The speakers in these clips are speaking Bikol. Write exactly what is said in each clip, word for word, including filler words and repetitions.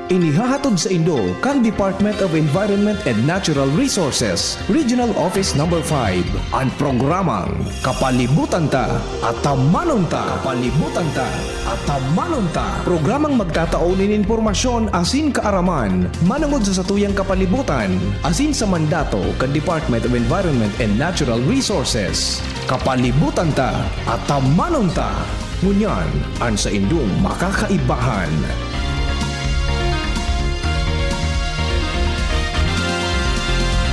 Inihahatod sa indo kan Department of Environment and Natural Resources, Regional Office Number five, an programang Kapalibutan Ta, Atamanon Ta. Kapalibutan Ta, Atamanon Ta. Programang magtatao nin impormasyon asin kaaraman manongod sa satuyang kapalibutan asin sa mandato kan Department of Environment and Natural Resources. Kapalibutan Ta, Atamanon Ta. Ngunyan, an saindong makakaibahan.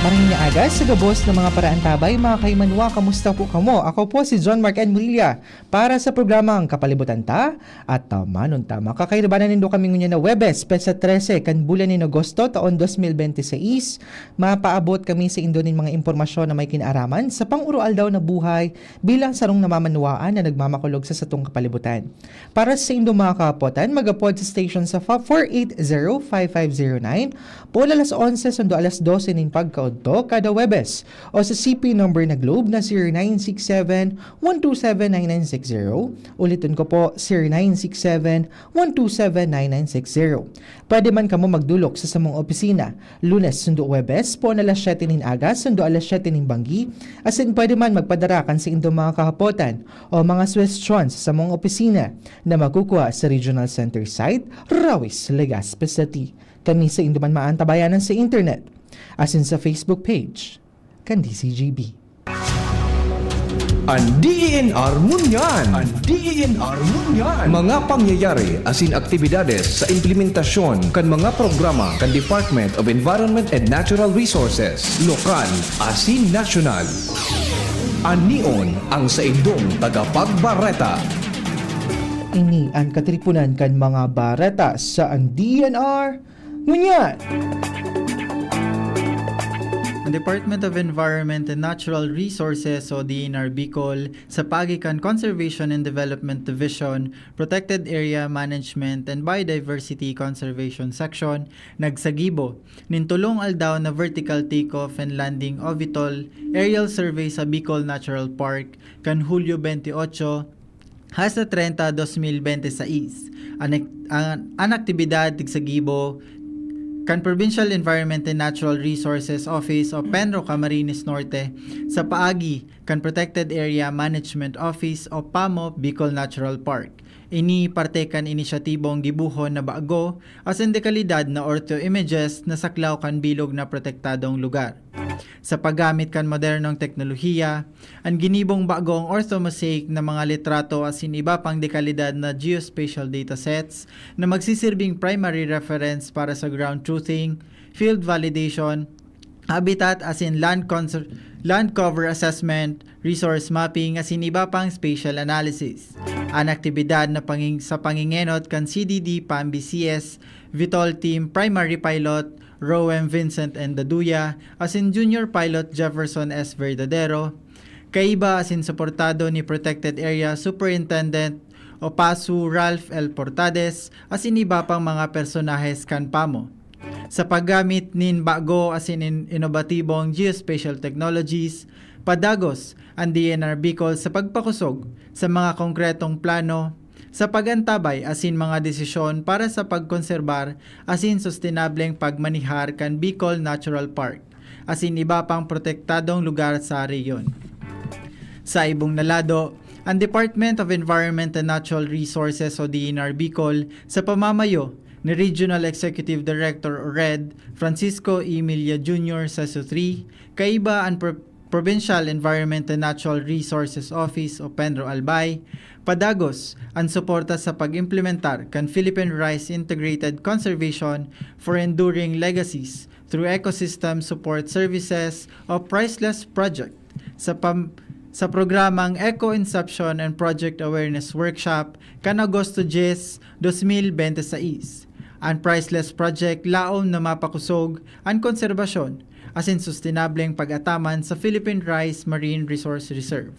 Maray na aga sa gabos na mga paraantabay, mga kaimanwa, kamusta po kamo? Ako po si John Mark N. Murilla para sa programang Kapalibutan Ta, Atamanon Ta. Makakairibanan nindo kami ngunyan na Huwebes, petsa trese kan bulan nin Agosto, taon dos mil bente seis. Mapaabot kami sa indo nin mga impormasyon na may kinaaraman sa pang-uroaldaw na buhay bilang sarong namamanwaan na nagmamakulog sa satong kapalibutan. Para sa indong mga kahapotan, mag-apod sa station sa fa-, four eight zero five five zero nine, poon alas onse sundo alas dose nin pagkaodto kada Huwebes, o sa C P number na Globe na zero nine six seven one two seven nine nine six zero. Uliton ko po, zero nine six seven one two seven nine nine six zero. Pwede man kamo magdolok sa samong opisina, Lunes sundo Huwebes, poon alas siyete nin aga sundo alas siyete nin banggi, asin pwede man magpadara kan saindong mga kahapotan o mga suhestyon sa samong opisina na makukuha sa Regional Center site, Rawis, Legazpi City. Kami saindo man maantabayanan sa internet asin sa Facebook page kan D C G B. An D E N R ngunyan. An D E N R ngunyan. Mga pangyayari asin aktibidades sa implementasyon kan mga programa kan Department of Environment and Natural Resources, lokal asin nasyonal. An N E O N ang saindong tagapagbareta. Ini an katiponan kan mga bareta sa an D E N R ngunyan. Ang Department of Environment and Natural Resources o D E N R Bicol, sa paagi kan Conservation and Development Division, Protected Area Management and Biodiversity Conservation Section, nagsagibo nin tolong aldaw na vertical takeoff and landing o VTOL aerial survey sa Bicol Natural Park kan Hulyo bente otso hasta treinta, dos mil bente seis. An ek-, an, an aktibidad tigsagibo kan Provincial Environment and Natural Resources Office o PENRO Camarines Norte sa paagi kan Protected Area Management Office o PAMO Bicol Natural Park. Ini parte kan inisyatibong gibohon na bago asin dekalidad na ortho-images na saklaw kan bilog na protektadong lugar. Sa paggamit kan modernong teknolohiya, an ginibong bagong orthomosaic na mga litrato asin iba pang dekalidad na geospatial datasets na magsisirbing primary reference para sa ground truthing, field validation, habitat asin land conser-, land cover assessment, resource mapping asin iba pang spatial analysis. An aktibidad na panging-, sa pangingenot kan C D D PAMBCS, VTOL Team Primary Pilot, Roem Vincent and Daduya, asin Junior Pilot Jefferson S. Verdadero, kaiba asin suportado ni Protected Area Superintendent o PASU Ralph L. Portades, asin iba pang mga personahes kan PAMO. Sa paggamit nin bago asin in-, inobatibong geospatial technologies, padagos an D E N R Bicol sa pagpakusog sa mga konkretong plano sa pag-antabay asin mga desisyon para sa pagkonserbar asin sustenableng pagmanihar kan Bicol Natural Park asin iba pang protektadong lugar sa rehiyon. Sa ibong na lado, ang Department of Environment and Natural Resources o D E N R Bicol sa pamamayo ni Regional Executive Director o RED Francisco Emilia Junior Seso three, kaiba an Pro-, Provincial Environment and Natural Resources Office o PENRO Albay, padagos an suporta sa pag-implementar kan Philippine Rice Integrated Conservation for Enduring Legacies through Ecosystem Support Services o PRICELESS Project sa pam-, sa programang Eco Inception and Project Awareness Workshop kan Agosto dyes, dos mil bente seis. An PRICELESS Project laom na mapakusog an konserbasyon asin sustenableng pag-ataman sa Philippine Rice Marine Resource Reserve.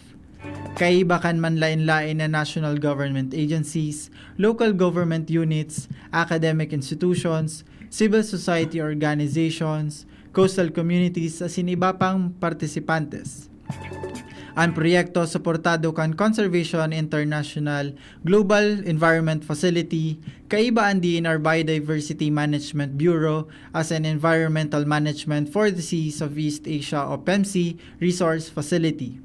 Kaiba kan manlaen-laen na national government agencies, local government units, academic institutions, civil society organizations, coastal communities, asin iba pang partisipantes. An proyekto suportado kan Conservation International Global Environment Facility, kaiba an D N R Biodiversity Management Bureau as an Environmental Management for the Seas of East Asia o PEMSEA Resource Facility.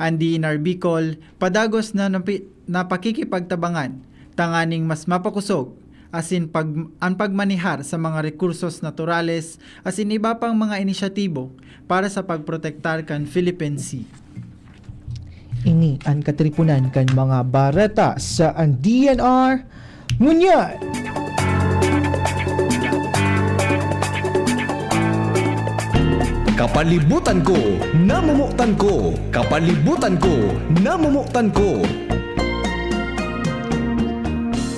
An D N R Bicol padagos na napi-, napakikipagtabangan tanganing mas mapakosog asin pag-, an pagmanehar sa mga rekursos naturales asin iba pang mga inisyatibo para sa pagprotektar kan Philippine Sea. Ini an katripunan kan mga bareta sa an D N R ngunyan. Kapalibutan ko, namomotan ko. Kapalibutan ko, namomotan ko.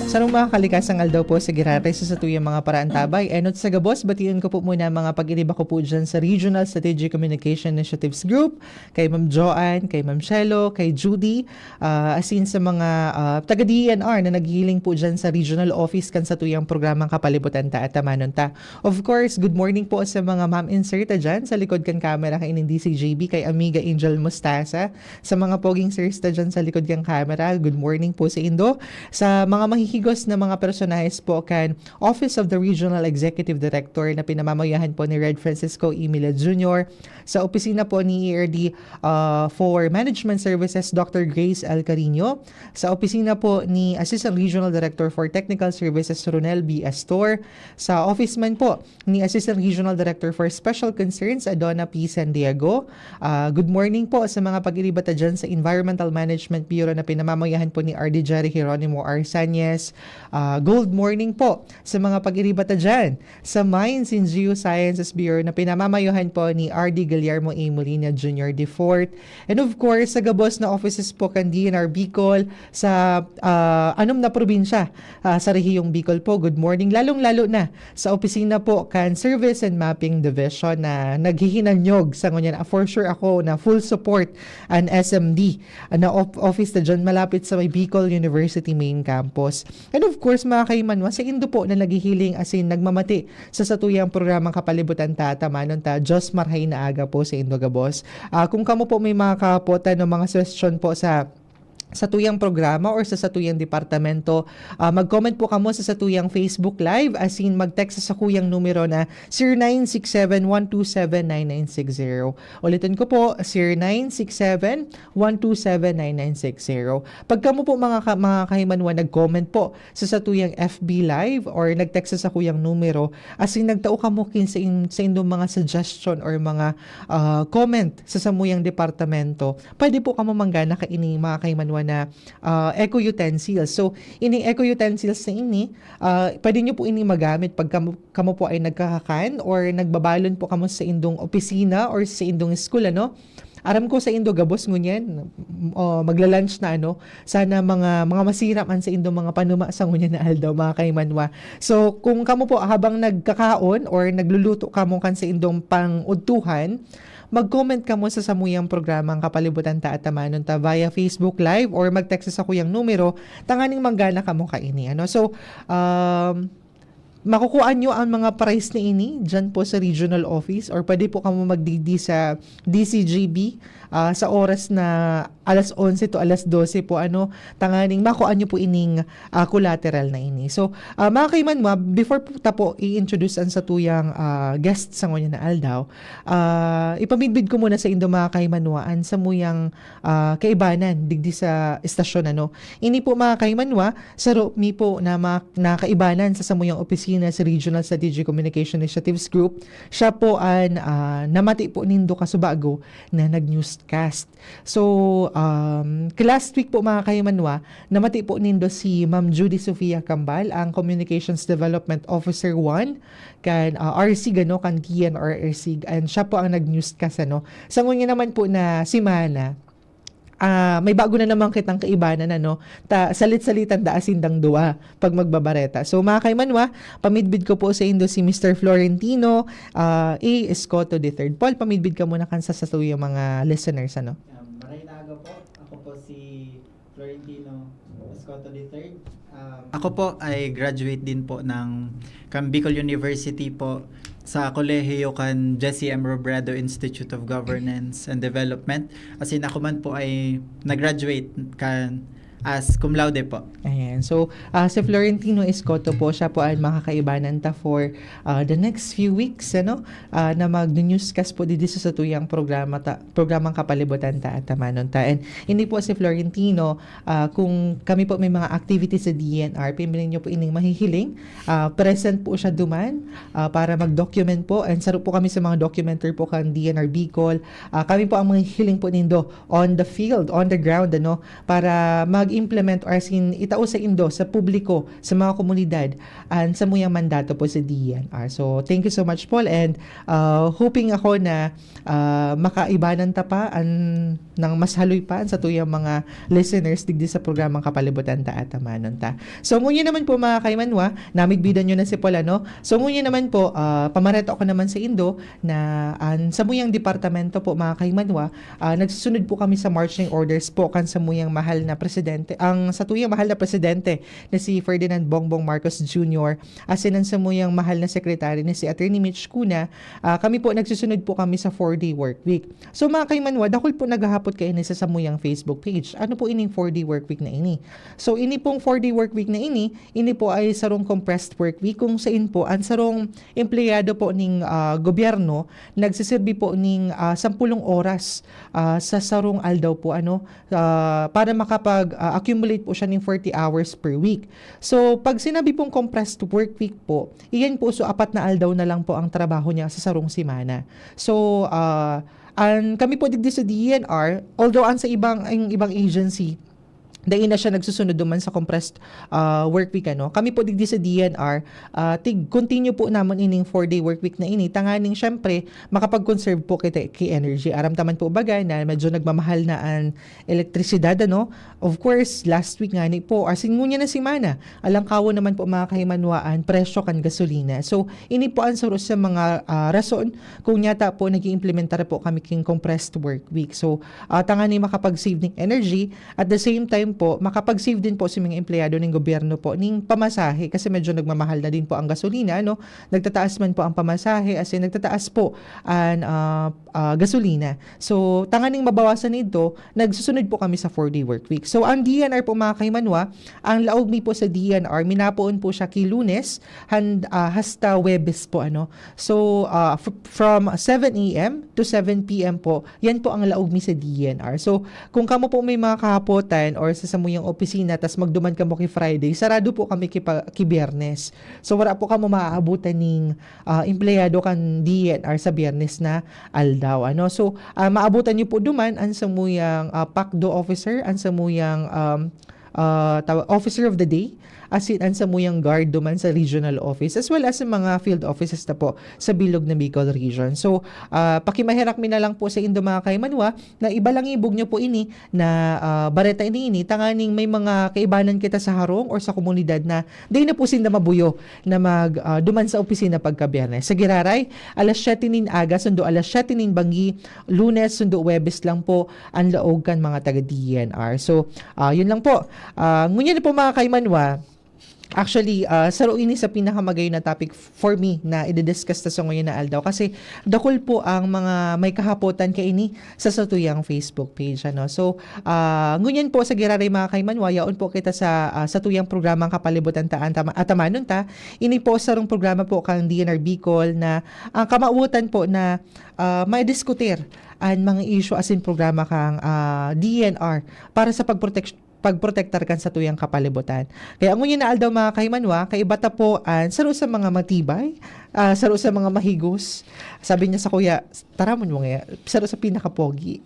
Sarong mga kalikasang aldaw po sa giraray sa satuyang mga paraantabay. Enot sa gabos, batiyon ko po muna ang mga pag-iriba ko po dyan sa Regional Strategic Communication Initiatives Group, kay Ma'am Joanne, kay Ma'am Shelo, kay Judy, ah, asin sa mga, ah, taga D N R na naghihiling po dyan sa regional office kan satuyang programang Kapalibutan Ta at Tamanon Ta. Of course, good morning po sa mga ma'am and sir ta dyan sa likod kan camera kay ining D C J B, kay Amiga Angel Mostasa, sa mga poging sirs ta dyan sa likod kan camera, good morning po sa indo. Sa mga mahihigos na mga personahes po kan Office of the Regional Executive Director na pinamamayahan po ni Red Francisco Emila Junior, sa opisina po ni E R D, ah, for Management Services, Doctor Grace L. Carino, sa opisina po ni Assistant Regional Director for Technical Services, Ronel B. Astor, sa office man po ni Assistant Regional Director for Special Concerns, Adona P. San Diego. Ah, good morning po sa mga pag-iriba ta dyan sa Environmental Management Bureau na pinamamayahan po ni R D Jerry Geronimo Arsanyes. Ah, good morning po sa mga pag-iriba ta dyan sa Mines and Geosciences Bureau na pinamamayahan po ni R D Guillermo A. Molina Junior the fourth. And of course, sa gabos na offices po kan D N R Bicol sa, ah, anom na probinsya, ah, sa rehiyong Bicol po. Good morning, lalong-lalo na sa opisina po kan Service and Mapping Division na naghihinanyog sa ngunyan. Ah, for sure ako na full support an S M D, ah, na op-, office na dyan malapit sa may Bicol University main campus. And of course, mga kaimanwa, sa indo po na naghihiling asin nagmamati sa satuyang programang Kapalibutan Ta at Tamanon Ta, Diyos marhay na aga po sa indo gabos. Ah, kung kamo po may mga kapotan o mga suggestion po sa satuyang programa or sa satuyang departamento, ah, mag-comment po kamo sa satuyang Facebook Live asin mag-text sa sakuyang numero na zero nine six seven one two seven nine nine six zero. Ulitin ko po, zero nine six seven one two seven nine nine six zero. Pag kamo po, mga ka-, mga kahimanwa, nag-comment po sa satuyang F B Live or nag-text sa sakuyang numero, asin nagtao kamo kin sa in-, sa indong mga suggestion or mga, ah, comment sa samuyang departamento, pwede po kamo manggana kaini, mga kahimanwa, na, ah, eco utensils. So, ining eco utensils na ini, ah, pwede nyo po ini magamit pag kamo, kamo po ay nagkakakan or nagbabalon po kamo sa indong opisina or sa indong school, ano? Aram ko sa indo gabos ngunyan, m-, oh, magla-lunch na, ano? Sana mga, mga masiram an sa indong mga panuma sa ngunyan na aldaw, mga kaimanwa. So, kung kamo po habang nagkakaon or nagluluto kamo kan sa indong pang-udtuhan, mag-comment kamo sa samuyang programang Kapalibutan Ta at Tamanon Ta via Facebook Live or mag-text sa sakuyang numero tanganing manggana kamo kaini, ano? So, um, makukuha nyo ang mga price na ini dyan po sa regional office or pwede po kamo magdigdi sa D C G B, ah, sa oras na alas onse to alas dose po, ano, tanganing makuha nyo po ining, ah, collateral na ini. So, ah, mga kaimanwa, before po ta po i-introduce ang satuyang, ah, guest sa ngunyan na aldaw, ah, ipamidbid ko muna sa indo, mga kaimanwa, an samuyang, ah, kaibanan digdi sa estasyon, ano. Ini po, mga kaimanwa, saro mi po na ma-, na kaibanan sa samuyang opisina sa Regional Strategic Communication Initiatives Group. Siya po an, ah, namati po nindo kasubago na nag-newscast. So, um, last week po, mga kaimanwa, namati po nindo si Ma'am Judy Sofia Cambal, ang Communications Development Officer one kan, ah, R C G, ano, kan T N R R C G, and siya po ang nag-newscast, ano. Sa ngunyan naman po na semana, ah, may bago na naman kitang kaibanan, ano, ta-, salit-salitan daa sindang duwa pag magbabareta. So, mga kaimanwa, pamidbid ko po sa indo si Mister Florentino, ah, A. Escoto the third. Paul, pamidbid ka muna kan sa satuyang mga listeners, ano? Um, maray na aga po. Ako po si Florentino Escoto the third. Um, Ako po ay graduate din po ng kan Bicol University po. sa kolehiyo kan Jesse M. Robredo Institute of Governance and Development. As in, ako man po ay nag-graduate kan as cum laude po. Ayan. So, ah, si Florentino Escoto po, siya po ang makakaibanan ta for ah, the next few weeks, ano, ah, na mag-newscast po dito sa satuyang programa ta, programang Kapalibutan Ta at Tamanon Ta. And hindi po si Florentino, ah, kung kami po may mga activities sa D E N R, pwede niyo po ining mahihiling. Ah, present po siya duman ah, para mag-document po. And saro po kami sa mga documenter po kan D E N R Bicol. Ah, kami po ang mahihiling po nindo on the field, on the ground, ano, para mag-implement or as in, itao sa indo, sa publiko, sa mga komunidad, ang samuyang mandato po sa D E N R. So, thank you so much, Paul, and uh, hoping ako na uh, makaibanan ta pa ang, ng mas haloy pa ang satuyang mga listeners digdi sa programang Kapalibutan Ta at Tamanon Ta. So, ngunyan naman po, mga kaimanwa, namidbidan nyo na si Paul, ano? So, ngunyan naman po, uh, pamareto ako naman sa indo na ang samuyang departamento po, mga kaimanwa, ah, nagsusunod po kami sa marching orders po kan samuyang mahal na presidente, ang satuyang mahal na presidente na si Ferdinand Bongbong Marcos Junior, asin ang samuyang mahal na secretary na si Attorney Mitch Cuna. Ah, kami po, nagsusunod po kami sa four-day work week. So, mga kaimanwa, dakul po naghahapot kaini sa samuyang Facebook page. Ano po ining four-day work week na ini? So, ini pong four-day work week na ini, ini po ay sarong compressed work week kung sain po ang sarong empleyado po ning ah, gobyerno nagsiserbi po ning ah, sampulong oras ah, sa sarong aldaw po, ano, ah, para makapag ah, accumulate po siya ning forty hours per week. So, pag sinabi pong compressed work week po, iyan po, so, apat na aldaw na lang po ang trabaho niya sa sarong semana. So, ah, an kami po digdi sa D E N R, although ang sa ibang, ang ibang agency, dai na siya nagsusunod duman sa compressed ah, work week, ano. Kami po digdi sa D E N R, ah, tig continue po namon ining four-day work week na ini, tanganing, syempre, makapag-conserve po kita ki energy. Aram ta man po baga na medyo nagmamahal na an elektrisidad, ano. Of course, last week ngani po, as in, ngunyan na semana, alangkawon naman po, mga kahimanwaan, presyo kan gasolina. So, ini po ang saro sa mga ah, rason kung nyata po nag-iimplementar po kami king compressed work week. So, ah, tanganing makapag-save ning energy, at the same time po, makapag-save din po sa mga empleyado ning gobyerno po ning pamasahe, kasi medyo nagmamahal na din po ang gasolina, no? Nagtataas man po ang pamasahe, as in, nagtataas po ang ah, ah, gasolina. So, tanganing mabawasan ito, nagsusunod po kami sa four-day work week. So, ang D E N R po, mga kahimanwa, ang laog mi po sa D E N R, minapoon po siya ki Lunes han, ah, hasta Huwebes po, ano. So, ah, f- from seven a m to seven p m po, yan po ang laog mi sa D E N R. So, kung kamo po may mga kahapotan or sa samuyang opisina, tas magduman kamo ki Friday, sarado po kami ki, pa- ki Biyernes. So, wala po kamo maaabutan ning ah, empleyado kan D E N R sa Biyernes na aldaw, ano. So, ah, maabutan niyo po duman ang samuyang ah, PACDO officer, ang samuyang um, ah, tawa- officer of the day, asin ang samuyang guard duman sa regional office, as well as sa mga field offices na po sa bilog na Bicol region. So, ah, pakimaherak mi na lang po sa indo, mga kaimanwa, na ibalangibog niyo po ini na ah, bareta ini, ini, tanganing may mga kaibanan kita sa harong or sa komunidad na dai na po sinda mabuyo na mag ah, duman sa opisina pagka Biyernes. Sa Giraray, alas siyete nin aga, sundo alas siyete nin banggi, Lunes, sundo Huwebes lang po ang laog kan mga taga D E N R. So, ah, yun lang po. Ah, ngunyan na po, mga kaimanwa, actually, ah, saro ini sa pinakamagayon na topic for me na i-discuss ta sa ngayon na aldaw, kasi dakul po ang mga may kahapotan kaini sa satuyang Facebook page, ano. So, ah, ngunyan po sa Giraray, mga kaimanwa, yaon po kita sa ah, satuyang programang Kapalibutan Ta an Tama- Atamanon Ta. Ini po sarong programa po kan D N R Bicol na ang kamawotan po na ah, maidiskutir an mga issue asin programa kan ah, D N R para sa pagprotek- pagprotektar kan satuyang kapalibutan. Kaya ngunyan na aldaw, mga kaimanwa, kaiba ta po an saro sa mga matibay, ah, saro sa mga mahigos. Sabi niya sa kuya, "Taramon mo nga, saro sa pinakapogi."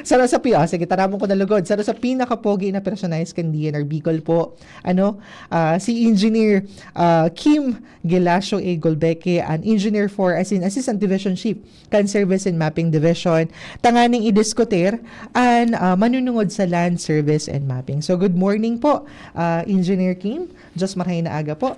Saro sa pi-, ah, sige, taramon ko na lugod. Saro sa pinakapogi na personahe kan D N R Bicol po, ano, ah, si Engineer ah, Kim Gelacio A. Golbeque, an Engineer four, as in Assistant Division Chief kan Service and Mapping Division, tanganing idiskutir an ah, manunungod sa Land Service and Mapping. So, good morning po, ah, Engineer Kim. Diyos marhay na aga po.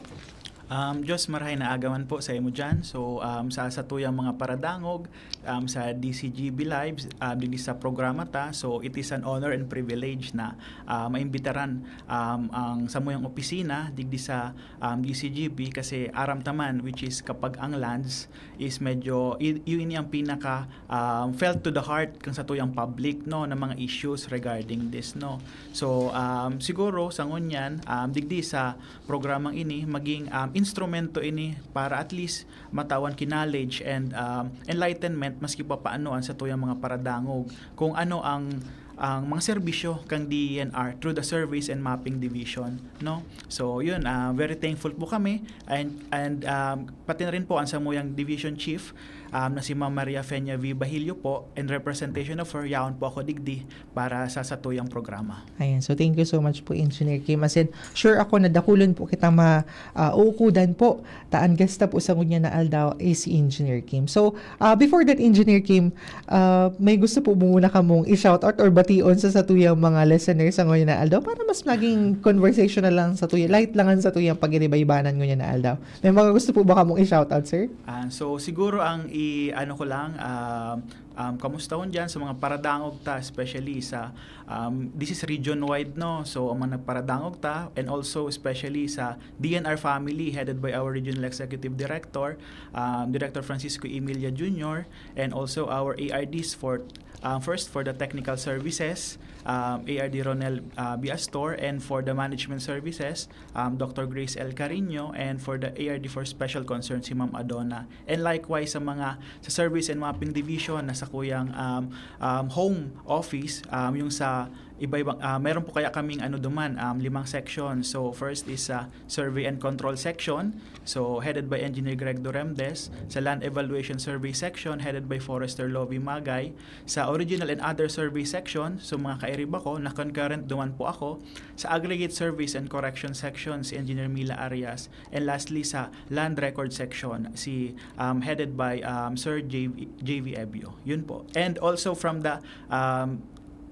Um, Diyos, marahay na aga man po sa imo dyan. So, um, sa satuyang mga paradangog, um, sa D C G B Live, um, digdi sa programa ta. So, it is an honor and privilege na, ah, maimbitaran, um, ang samuyang opisina digdi sa, um, D C G B kasi aram ta man, which is kapag ang lands is medyo, i-, yun ini ang pinaka, um, felt to the heart kan satuyang public, no, na mga issues regarding this, no. So, um, siguro sa ngunyan, um, digdi sa programang ini maging, um, instrumento ini para at least matawan ki knowledge and, um, enlightenment maski pa paano ang satuyang mga paradangog kung ano ang, ang mga serbisyo kang D E N R through the Service and Mapping Division, no? So, yun, ah, very thankful po kami and, and, um, pati na rin po ang samuyang division chief, um, na si Ma'am Maria Fenia V Bahilio po, in representation of her, yaon po ako digdi para sa satuyang programa. Ayan. So, thank you so much po, Engineer Kim. As in, sure ako na dakulon po kita ma-, ah, uukudan po. Ta an gasta po sa ngunyan na aldaw is si Engineer Kim. So, ah, before that, Engineer Kim, ah, may gusto po muna kamong i-shoutout or bation sa satuyang mga listeners sa ngunyan na aldaw para mas maging conversational lang sa tuya, light lang ang satuyang pagiribaybanan ngunyan na aldaw. May mga gusto po ba kamong i-shoutout, sir? Ah, so, siguro ang i-, ano ko lang, ah, um, kamustahon dyan sa mga paradangog ta, especially sa, um, this is region-wide, no? So, ang mga nagparadangog ta, and also especially sa D N R family headed by our Regional Executive Director, um, Director Francisco Emilia Junior, and also our A R Ds for, um, first for the technical services, um, A R D Ronel, uh, Biastor, and for the management services, um, Doctor Grace L Carino, and for the A R D for special concern, si Ma'am Adona. And likewise sa mga, sa Service and Mapping Division na sa kuyang, um, um, home office, um, yung sa iba-ibang, ah, meron po kaya kaming ano duman, um, limang section. So, first is sa Survey and Control Section, so headed by Engineer Greg Doremdes. Sa Land Evaluation Survey Section, headed by Forester Lovie Magay. Sa Original and Other Survey Section, so mga kairiba ko, na concurrent duman po ako. Sa Aggregate Surveys and Correction Section, si Engineer Mila Arias. And lastly, sa Land Record Section, si, um, headed by, um, Sir J V, J V Ebio. Yun po. And also from the, um,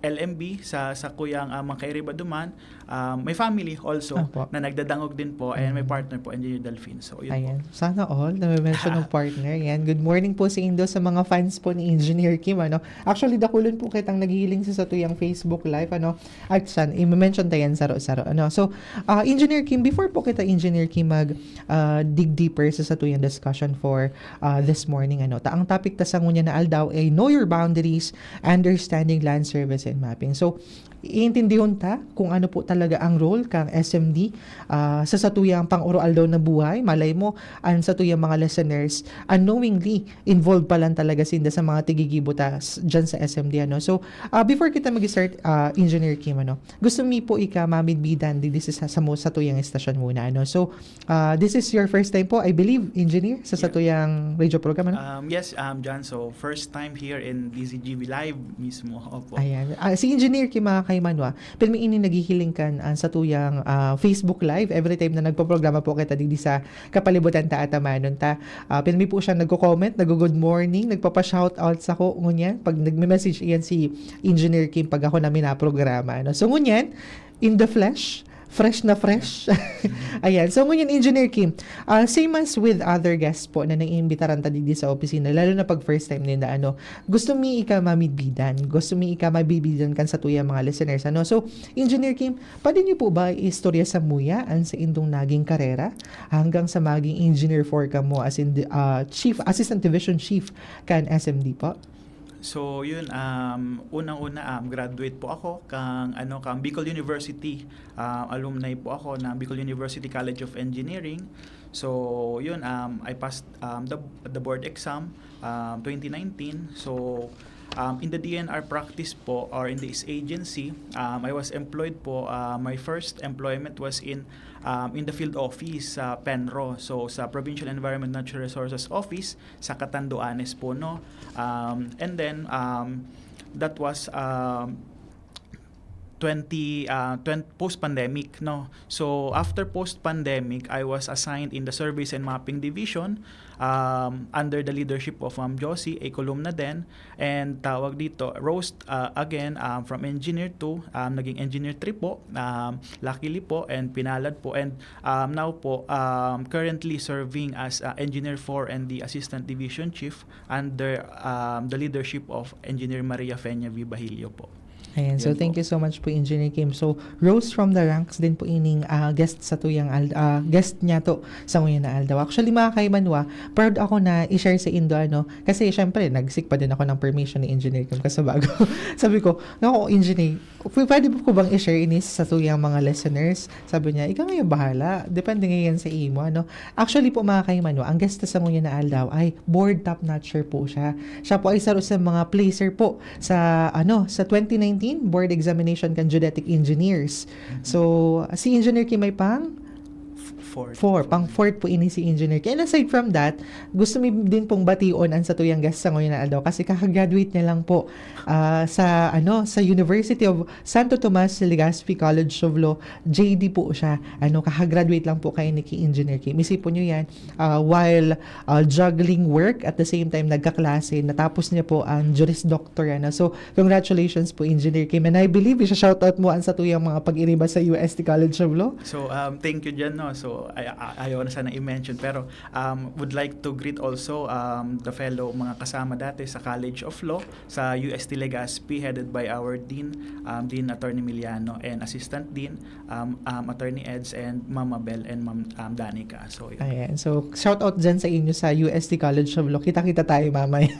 L M B, sa, sa kuyang, ah, mga kairiba duman, um, may family also Opo. Na nagdadangog din po, and may Mm. partner po, Engineer Delfin. So, yun Ayan. po. Sana all, na-mention ng partner. Yan. Good morning po sa Indo, sa mga fans po ni Engineer Kim, ano. Actually, dakulon po kitang naghihiling sa satuyang Facebook Live, ano. At san, i-mention ta yan saro-saro, ano. So, ah, Engineer Kim, before po kita, Engineer Kim, mag, ah, dig deeper sa satuyang discussion for, ah, this morning, ano. Ta, ang topic ta sa ngunyan na aldaw ay Know Your Boundaries, Understanding Land Service and Mapping. So, iintindihon ta kung ano po talaga ang role kang S M D, ah, sa satuyang pang-oroaldaw na buhay. Malay mo, ang satuyang mga listeners, unknowingly, involved pa lang talaga sinda sa mga tigigibo ta s-, dyan sa S M D, ano. So, ah, before kita mag-start, ah, Engineer Kim, ano, gusto mi po ika mamidbidan digdi sa, sa mo, satuyang estasyon muna, ano. So, ah, this is your first time po, I believe, Engineer, sa Yeah. satuyang radio program, ano? Um, yes, um, John, so first time here in D Z G B Live mismo. Opo. Ayan. Ah, si Engineer Kim, mga kaimanwa, pirmi ini naghihiling kan, ah, satuyang, ah, Facebook Live. Every time na nagpoprograma po kita digdi sa kapalibutan ta, atamanon ta. Ah, pirmi po siya nagko-comment, naggo-good morning, nagpapa-shoutout sako ngunyan. Pag nagme-message iyan si Engineer Kim, pag ako na minaprograma, no? So, ngunyan, in the flesh, fresh na fresh. Ayan. So, ngunyan, Engineer Kim, ah, same as with other guests po na naiimbitaran ta digdi sa opisina, lalo na pag first time ninda, ano, gusto mi ika mamidbidan, gusto mi ika mabidbidan kan satuyang mga listeners, ano? So, Engineer Kim, pwede niyo po ba istorya samuya an saindong naging karera hanggang sa maging engineer four kamo, as in, ah, chief, assistant division chief kan S M D po? So, yun, um, unang-una, um, graduate po ako kang, ano, kang Bicol University. Um, alumni po ako ng Bicol University College of Engineering. So, yun, um, I passed, um, the, the board exam, um, twenty nineteen. So, um, in the D N R practice po, or in this agency, um, I was employed po, uh, my first employment was in, um, in the field office sa PENRO. So, sa Provincial Environment Natural Resources Office, sa Catanduanes po, no? Um, and then, um, that was, um, twenty, ah, twen-, post-pandemic, no? So, after post-pandemic, I was assigned in the Surveys and Mapping Division, um, under the leadership of Ma'am Josie, a columna din. And tawag dito, rose, ah, again, um, from engineer two, um, naging engineer three po, um, luckily po, and pinalad po. And, um, now po, um, currently serving as, uh, engineer four and the assistant division chief under, um, the leadership of Engineer Maria Feña V. Bahilio po. Ayan. So, Yun po. Thank you so much po, Engineer Kim. So, rose from the ranks din po ining, ah, guest sa tuyang al-, ah, guest niya to sa ngayon na aldaw. Actually, mga kaimanwa, proud ako na i-share sa indo, ano, kasi syempre, nagsik pa din ako ng permission ni Engineer Kim kasi bago. Sabi ko, "Nako, Engineer, p-, pwede po ko bang i-share ini sa tuyang mga listeners?" Sabi niya, "Ikaw ngayon bahala. Depende ngayon sa imo, ano." Actually po, mga kaimanwa, ang guest sa ngayon na aldaw ay board top-notcher po siya. Siya po ay isa sa mga placer po sa, ano, sa twenty nineteen board examination kan geodetic engineers. So, si Engineer Kim ay pang F-, fourth. four, pang fourth po ini si Engineer Kim. And aside from that, gusto mi din pong bation ang satuyang guest sa ngayon na aldaw kasi kakagraduate niya lang po, ah, sa, ano, sa University of Santo Tomas Legazpi College of Law, J D po siya. Ano, kakagraduate lang po kayo ni Engineer Kim. Isipon nyo yan, ah, while, ah, juggling work, at the same time, nagkaklase, natapos niya po ang Juris Doctor. Ano? So, congratulations po, Engineer Kim. And I believe, isa-shoutout mo ang satuyang mga pag-iriba sa U S T College of Law. So, um, thank you dyan, no? So, ay, ay, ayaw na sana i-mention, pero, um, would like to greet also, um, the fellow mga kasama dati sa College of Law, sa U S T Legazpi, headed by our Dean, um, Dean Attorney Miliano, and Assistant Dean, um, um, Attorney Eds, and Ma'am Mabel, and Ma'am, um, Danica. So, yun. Ayan. So, shout out dyan sa inyo sa U S T College of Law. Kita-kita tayo mamaya.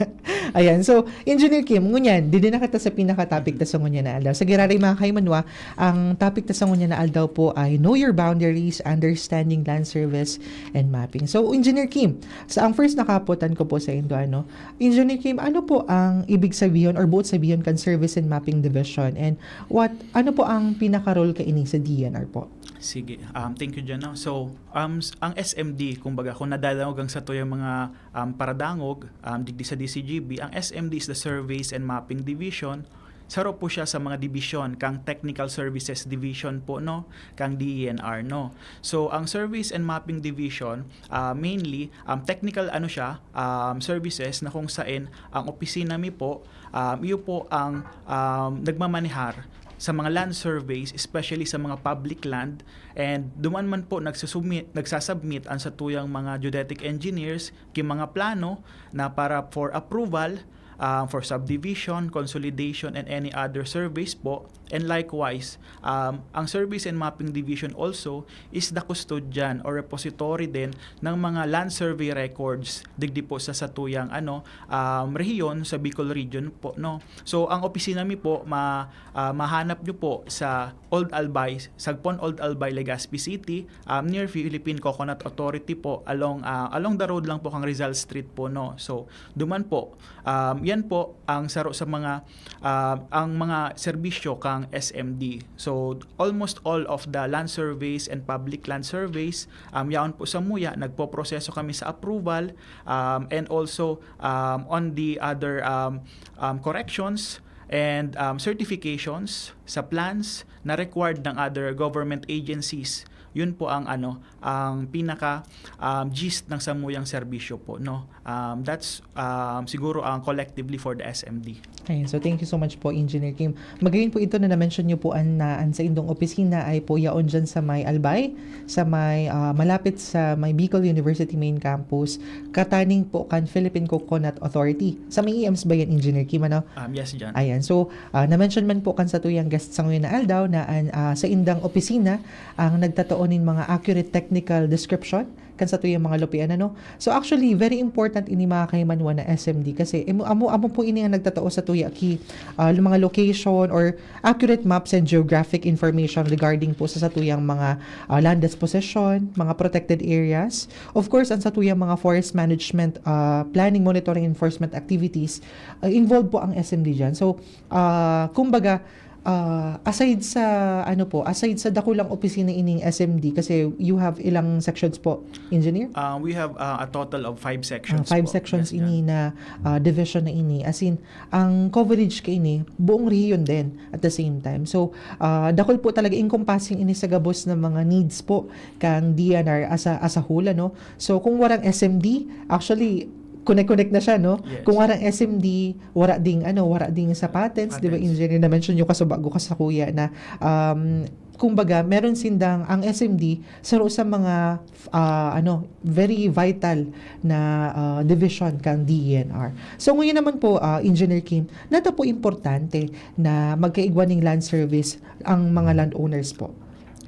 Ayan. So, Engineer Kim, ngunyan, didi na kita sa pinaka-topic ta sa ngunyan na aldaw. Sa giraray mga kaimanwa, ang topic ta sa ngunyan na aldaw po ay Know Your Boundaries, Understanding Land Surveys and Mapping. So, Engineer Kim, sa ang first nakapotan ko po sa indo, ano, Engineer Kim, ano po ang ibig sabihin or buot sabihin kan Surveys and Mapping Division? And what, ano po ang pinaka-role kaini sa D E N R po? Sige. Um, thank you dyan, no? So, um, s-, ang S M D, kumbaga, kung nadadangog ang satuyang mga, um, paradangog, um, digdi sa D C G B, ang S M D is the Surveys and Mapping Division. Saro po siya sa mga division kang Technical Services Division po, no? Kang D E N R, no? So, ang Surveys and Mapping Division, ah, mainly, um, technical, ano siya, um, services na kung saan ang opisina mi po, um, iyo po ang, um, nagmamanehar sa mga land surveys, especially sa mga public land, and duman man po nagsusubmit, nagsasubmit ang satuyang mga geodetic engineers ki mga plano na para for approval, ah, for subdivision, consolidation, and any other surveys po. And likewise, um, ang Surveys and Mapping Division also is the custodian or repository din ng mga land survey records digdi po sa satuyang, ano, um, rehiyon sa Bicol region po, no? So, ang opisina mi po, ma-, ah, mahanap nyo po sa Old Albay, Sagpon Old Albay, Legazpi City, um, near Philippine Coconut Authority po, along, ah, along the road lang po kang Rizal Street po, no? So, duman po, um, yan po ang saro sa mga, ah, ang mga serbisyo kang S M D. So, almost all of the land surveys and public land surveys, um, yaon po sa muya, nagpoproseso kami sa approval, um, and also, um, on the other, um, um, corrections and, um, certifications sa plans na required ng other government agencies. Yun po ang, ano, ang pinaka, um, gist ng samuyang serbisyo po, no? Um, that's, um, siguro ang collectively for the S M D. Ayan. So, thank you so much po, Engineer Kim. Magayon po ito na na-mention niyo po an, na an saindong opisina ay po yaon dyan sa may Albay, sa may, ah, malapit sa may Bicol University main campus, kataning po kan Philippine Coconut Authority. Sa may E M S ba yan, Engineer Kim, ano? Um, yes, John. Ayan. So, ah, na-mention man po kan satuyang guest sa ngayon na aldaw na an, ah, saindang opisina ang nagtatao nin mga accurate technical description kan satuyang mga lupian, ano? So, actually, very important ini, mga kaimanwa, na S M D kasi amo, amo, amo po ini ang nagtatao satuya ki, ah, mga location or accurate maps and geographic information regarding po sa satuyang mga, ah, land disposition, mga protected areas. Of course, ang satuyang mga forest management, ah, planning, monitoring, enforcement activities, ah, involved po ang S M D dyan. So, ah, kumbaga, Ah, aside sa, ano po, aside sa dakulang opisina ining S M D, kasi you have ilang sections po, Engineer? Uh, we have uh, a total of five Ah, sections five po. sections Yes, ini ma'am. na ah, division na ini. As in, ang coverage ka ini, buong rehiyon din at the same time. So, ah, dakul po talaga, encompassing ini sa gabos na mga needs po kang D N R as a, as a whole, ano? So, kung warang S M D, actually, connect-connect na siya, no? Yes. Kung warang S M D, wara ding, ano, wara ding sa patents, di ba, Patents. Engineer? Na-mention nyo kasi bago ka sa kuya na, um, kumbaga, meron sindang, ang S M D, saro sa mga, ah, ano, very vital na ah, division kang D E N R. So, ngayon naman po, ah, Engineer Kim, nata po importante na magkaigwa ning land service ang mga landowners po.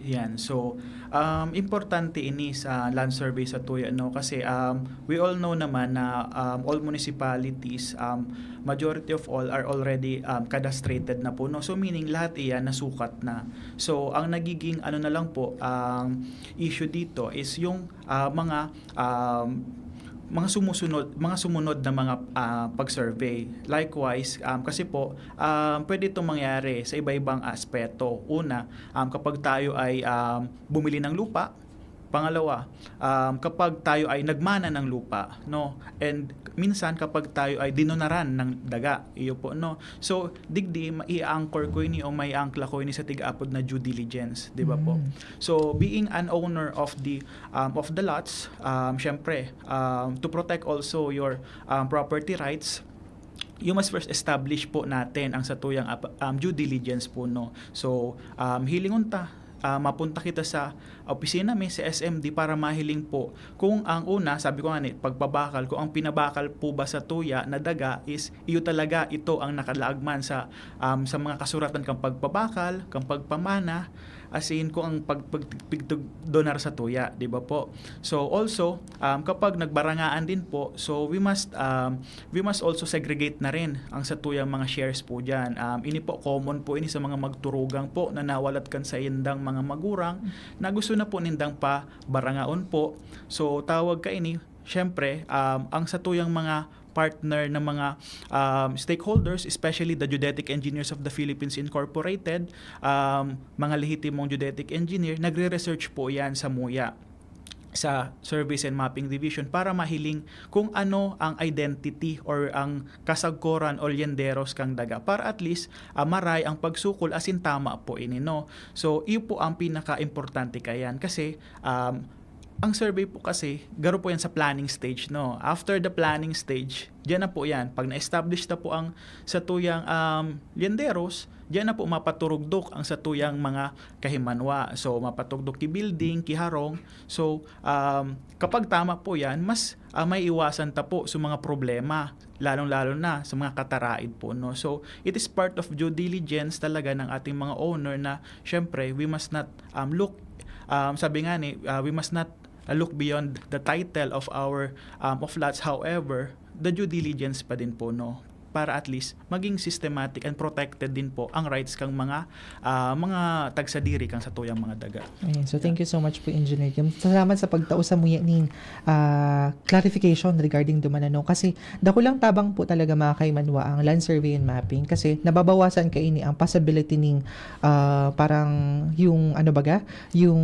Yan. So, um, importante ini sa land survey sa tuya, no? Kasi um, we all know naman na um, all municipalities, um, majority of all are already um, cadastrated na po, no? So, meaning lahat iyan nasukat na. So, ang nagiging ano na lang po, ang issue dito is yung ah, mga um, mga sumusunod, mga sumunod na mga ah, pag-survey. Likewise, um, kasi po, um, pwede itong mangyari sa iba-ibang aspeto. Una, um, kapag tayo ay um, bumili ng lupa. Pangalawa, um, kapag tayo ay nagmana ng lupa, no? And minsan kapag tayo ay dinonaran ng daga, iyo po, no? So, digdi, mai-anchor ko ini o may angkla ko ini sa tig-apod na due diligence, di ba po? Mm. So, being an owner of the um, of the lots, um, syempre, um, to protect also your um, property rights, you must first establish po natin ang satuyang ap- um, due diligence po, no? So, um, hilingon ta, ah, mapunta kita sa opisina mi sa S M D para mahiling po kung ang una, sabi ko nga ni, pagpabakal, kung ang pinabakal po ba sa tuya na daga is iyo talaga ito ang nakalaag man sa, um, sa mga kasuratan kang pagpabakal, kang pagpamana, as in kung ang pag, pag, pigtugdonar sa tuya, di ba po? So also, um, kapag nagbarangaan din po, so we must um, we must also segregate na rin ang satuyang mga shares po diyan. Um, ini po, common po ini sa mga magturugang po na nawalat kan saindang mga magurang na gusto na po nindang pabarangaon po. So tawag ka ini, syempre, um, ang satuyang mga partner na mga um, stakeholders, especially the Geodetic Engineers of the Philippines Incorporated, um, mga lehitimong geodetic engineer, nagre-research po yan sa muya, sa Surveys and Mapping Division, para mahiling kung ano ang identity or ang kasagkoran o lyenderos kang daga, para at least ah, maray ang pagsukol asin tama po ini, no? So, iyo po ang pinaka-importante kayan kasi um, ang survey po kasi, garo po yan sa planning stage, no? After the planning stage, diyan na po yan. Pag na-establish na po ang satuyang um, lyenderos, diyan na po mapaturugdok ang satuyang mga kahimanwa. So, mapaturugdok ki building, ki harong. So, um, kapag tama po yan, mas ah, may iwasan ta po sa mga problema, lalong-lalo na sa mga kataraid po, no? So, it is part of due diligence talaga ng ating mga owner na, syempre, we must not um, look, um, sabi nga ni, ah, we must not uh, look beyond the title of our um, of lots. However, the due diligence pa din po, no? Para at least maging systematic and protected din po ang rights kang mga ah, mga tagsadiri kang satuyang mga daga. Ayan. So, thank you so much po, Engineer Kim. Salamat sa pagtao sa muya ning ah, clarification regarding duman, ano. Kasi dakulang tabang po talaga, mga kaimanwa, ang land survey and mapping kasi nababawasan kaini ang possibility ning ah, parang yung, ano baga, yung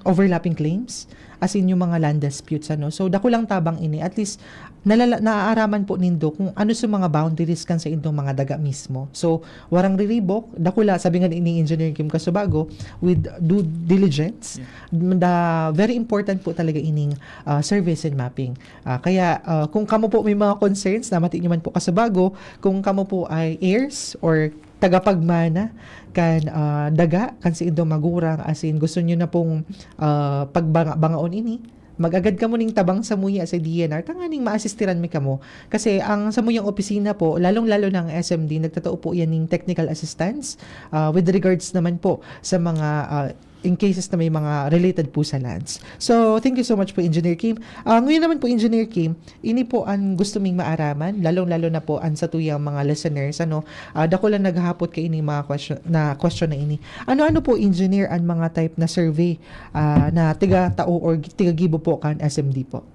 overlapping claims. As in, yung mga land disputes, ano. So, dakulang tabang ini. At least, nalala, naaaraman po nindo kung ano sa mga boundaries kan sa indong mga daga mismo. So, warang riribok, dakula, sabi nga ni Engineer Kim Kasubago, with due diligence, Yeah. the very important po talaga ining ah, surveys and mapping. Ah, kaya ah, kung kamo po may mga concerns, namati nyo man po Kasubago, kung kamo po ay heirs or tagapagmana kan ah, daga kan sa indong magurang, as in, gusto nyo na pong ah, pagbanga-bangaon ini, mag-agad kamo ning tabang sa muya sa D N R, tanganing maasistiran mi kamo. Kasi ang samuyang opisina po, lalong-lalo na ang S M D, nagtatao po yan ning technical assistance ah, with regards naman po sa mga ah, in cases na may mga related po sa lands. So, thank you so much po, Engineer Kim. Ah, ngayon naman po, Engineer Kim, ini po ang gusto ming maaraman, lalong-lalo na po ang satuyang mga listeners, ano, ah, dako lang naghahapot kay ini mga question, na question na ini. Ano-ano po, Engineer, ang mga type na survey ah, na tiga-tao or tiga-gibo po kan S M D po?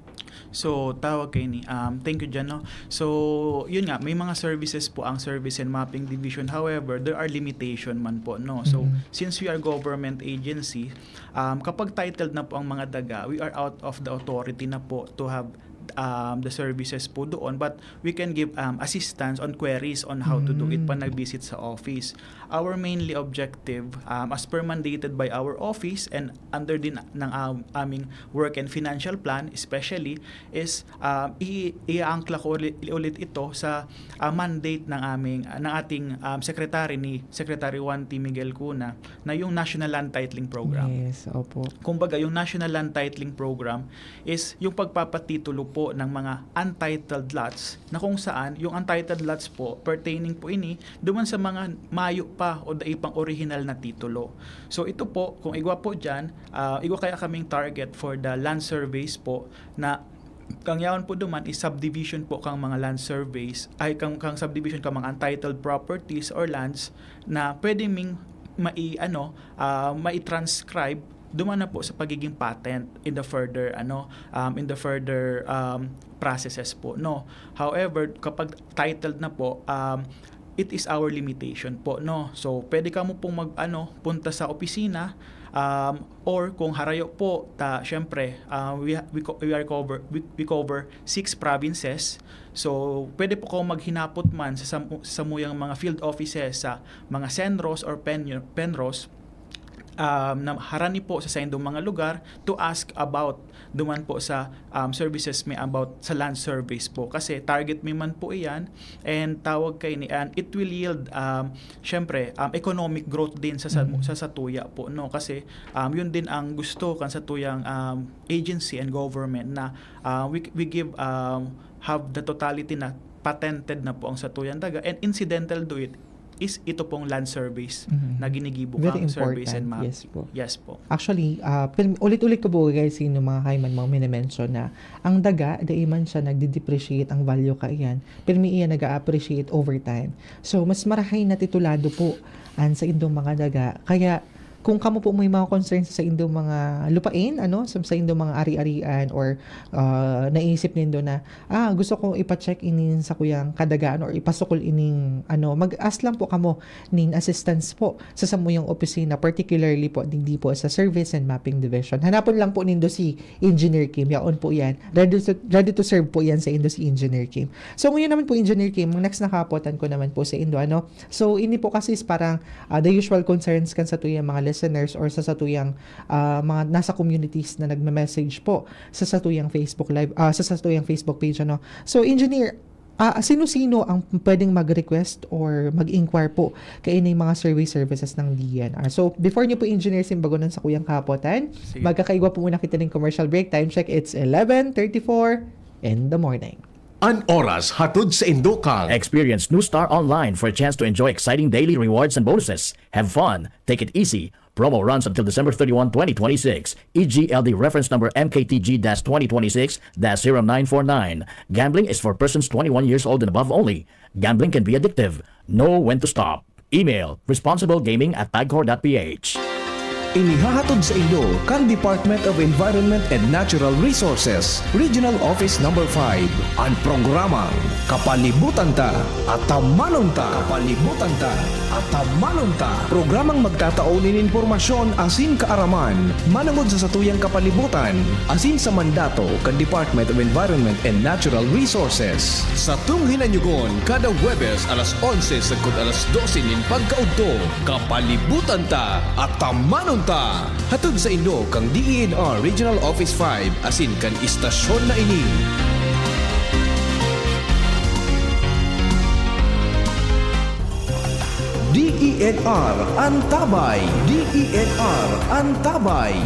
So, tawag kaini, um, thank you diyan, no? So, yun nga, may mga services po ang Service and Mapping Division. However, there are limitation man po, no? So, Mhm. since we are government agency, um, kapag titled na po ang mga daga, we are out of the authority na po to have, um, the services po doon. But we can give, um, assistance on queries on how to do it Mm. pag nag-visit sa office. Our mainly objective, um, as per mandated by our office and under din ng, um, aming work and financial plan especially, is, um, i-, iaangkla ko uli-, ulit ito sa, ah, mandate ng aming, ng ating, um, secretary, ni Secretary Juan T. Miguel Cuna, na yung National Land Titling Program. Yes, opo. Kumbaga, yung National Land Titling Program is yung pagpapatitulo po ng mga untitled lots, na kung saan yung untitled lots po, pertaining po ini duman sa mga mayo pa o dai pang orihinal na titulo. So, ito po, kung igwa po dyan, ah, igwa kaya kaming target for the land surveys po, na kang yaon po duman is subdivision po kang mga land surveys, ay, kang, kang subdivision kang mga untitled properties or lands na pwede ming mai-, ano, ah, mai-transcribe duman na po sa pagiging patent in the further, ano, um, in the further, um, processes po, no? However, kapag titled na po, um, it is our limitation po, no? So, pwede kamo pong mag, ano, punta sa opisina, um, or kung harayo po, ta, syempre, ah, we, we, co- we are cover, we, we cover six provinces. So, pwede po kamo maghinapot man sa samu-, samuyang mga field offices sa mga CENROs or Pen-, PENROs, um, na harani po sa saindong mga lugar to ask about duman po sa, um, services mi about sa land surveys po. Kasi target mi man po iyan and tawag kaini, and it will yield, um, syempre, um, economic growth din sa, sa, Mm. sa satuya po, no? Kasi, um, yun din ang gusto kan satuyang, um, agency and government na, uh, we, we give, um, have the totality na patented na po ang satuyang daga and incidental to it is ito pong land surveys Mhm. na ginigibo Very kang surveys and important. mapping. Yes po. Yes po. Actually, ah, pirmi, ulit-ulit ko po, guys, sa inyo mga kaiman, mga minimension na ang daga, dai man siya nagde-depreciate ang value kaiyan, pirmi iyan nag-a-appreciate over time. So, mas marahay na titulado po an saindong mga daga. Kaya, kung kamo po may mga concerns sa indong mga lupain, ano, sa, sa indong mga ari-arian, or, ah, naisip nindo na, "Ah, gusto ko ipa-check ining sakuyang kadagaan or ipasukol ining, ano," mag-ask lang po kamo nin assistance po sa samuyang opisina, particularly po digdi po sa Service and Mapping Division. Hanapon lang po nindo si Engineer Kim. Yaon po yan. Ready to, ready to serve po yan sa indo si Engineer Kim. So, ngayon naman po, Engineer Kim, ang next na kapotan ko naman po sa indo, ano? So, ini po kasi is parang, ah, the usual concerns kan satuyang mga listeners or sa satuyang, ah, mga nasa communities na nagme-message po sa satuyang Facebook Live, ah, sa satuyang Facebook page, ano? So, Engineer, ah, sino-sino ang pwedeng mag-request or mag-inquire po kaining mga survey services ng D E N R? So, before niyo po, Engineer, simbagon ang sakuyang kapotan, Sige. magkakaigwa po muna kita ning commercial break. Time check, it's eleven thirty-four in the morning. An oras hatod sa indo kang Experience New Star Online for a chance to enjoy exciting daily rewards and bonuses. Have fun. Take it easy. Promo runs until December thirty-one, twenty twenty-six. E G L D reference number M K T G dash twenty twenty-six dash zero nine four nine. Gambling is for persons twenty-one years old and above only. Gambling can be addictive. Know when to stop. Email responsiblegaming at tagcor dot p h. Inihahatod sa indo kan Department of Environment and Natural Resources, Regional Office Number five, an programang Kapalibutan Ta, Atamanon Ta. Kapalibutan Ta, Atamanon Ta. Programang magtatao nin impormasyon asin kaaraman manongod sa satuyang kapalibutan asin sa mandato kan Department of Environment and Natural Resources. Satong hinanyugon kada Huwebes alas onse sagkod alas dose nin pagkaudto. Kapalibutan Ta, Atamanon Ta. Hatod sa indo kan D E N R Regional Office five asin kan istasyon na ini. D E N R Antabay. D E N R Antabay.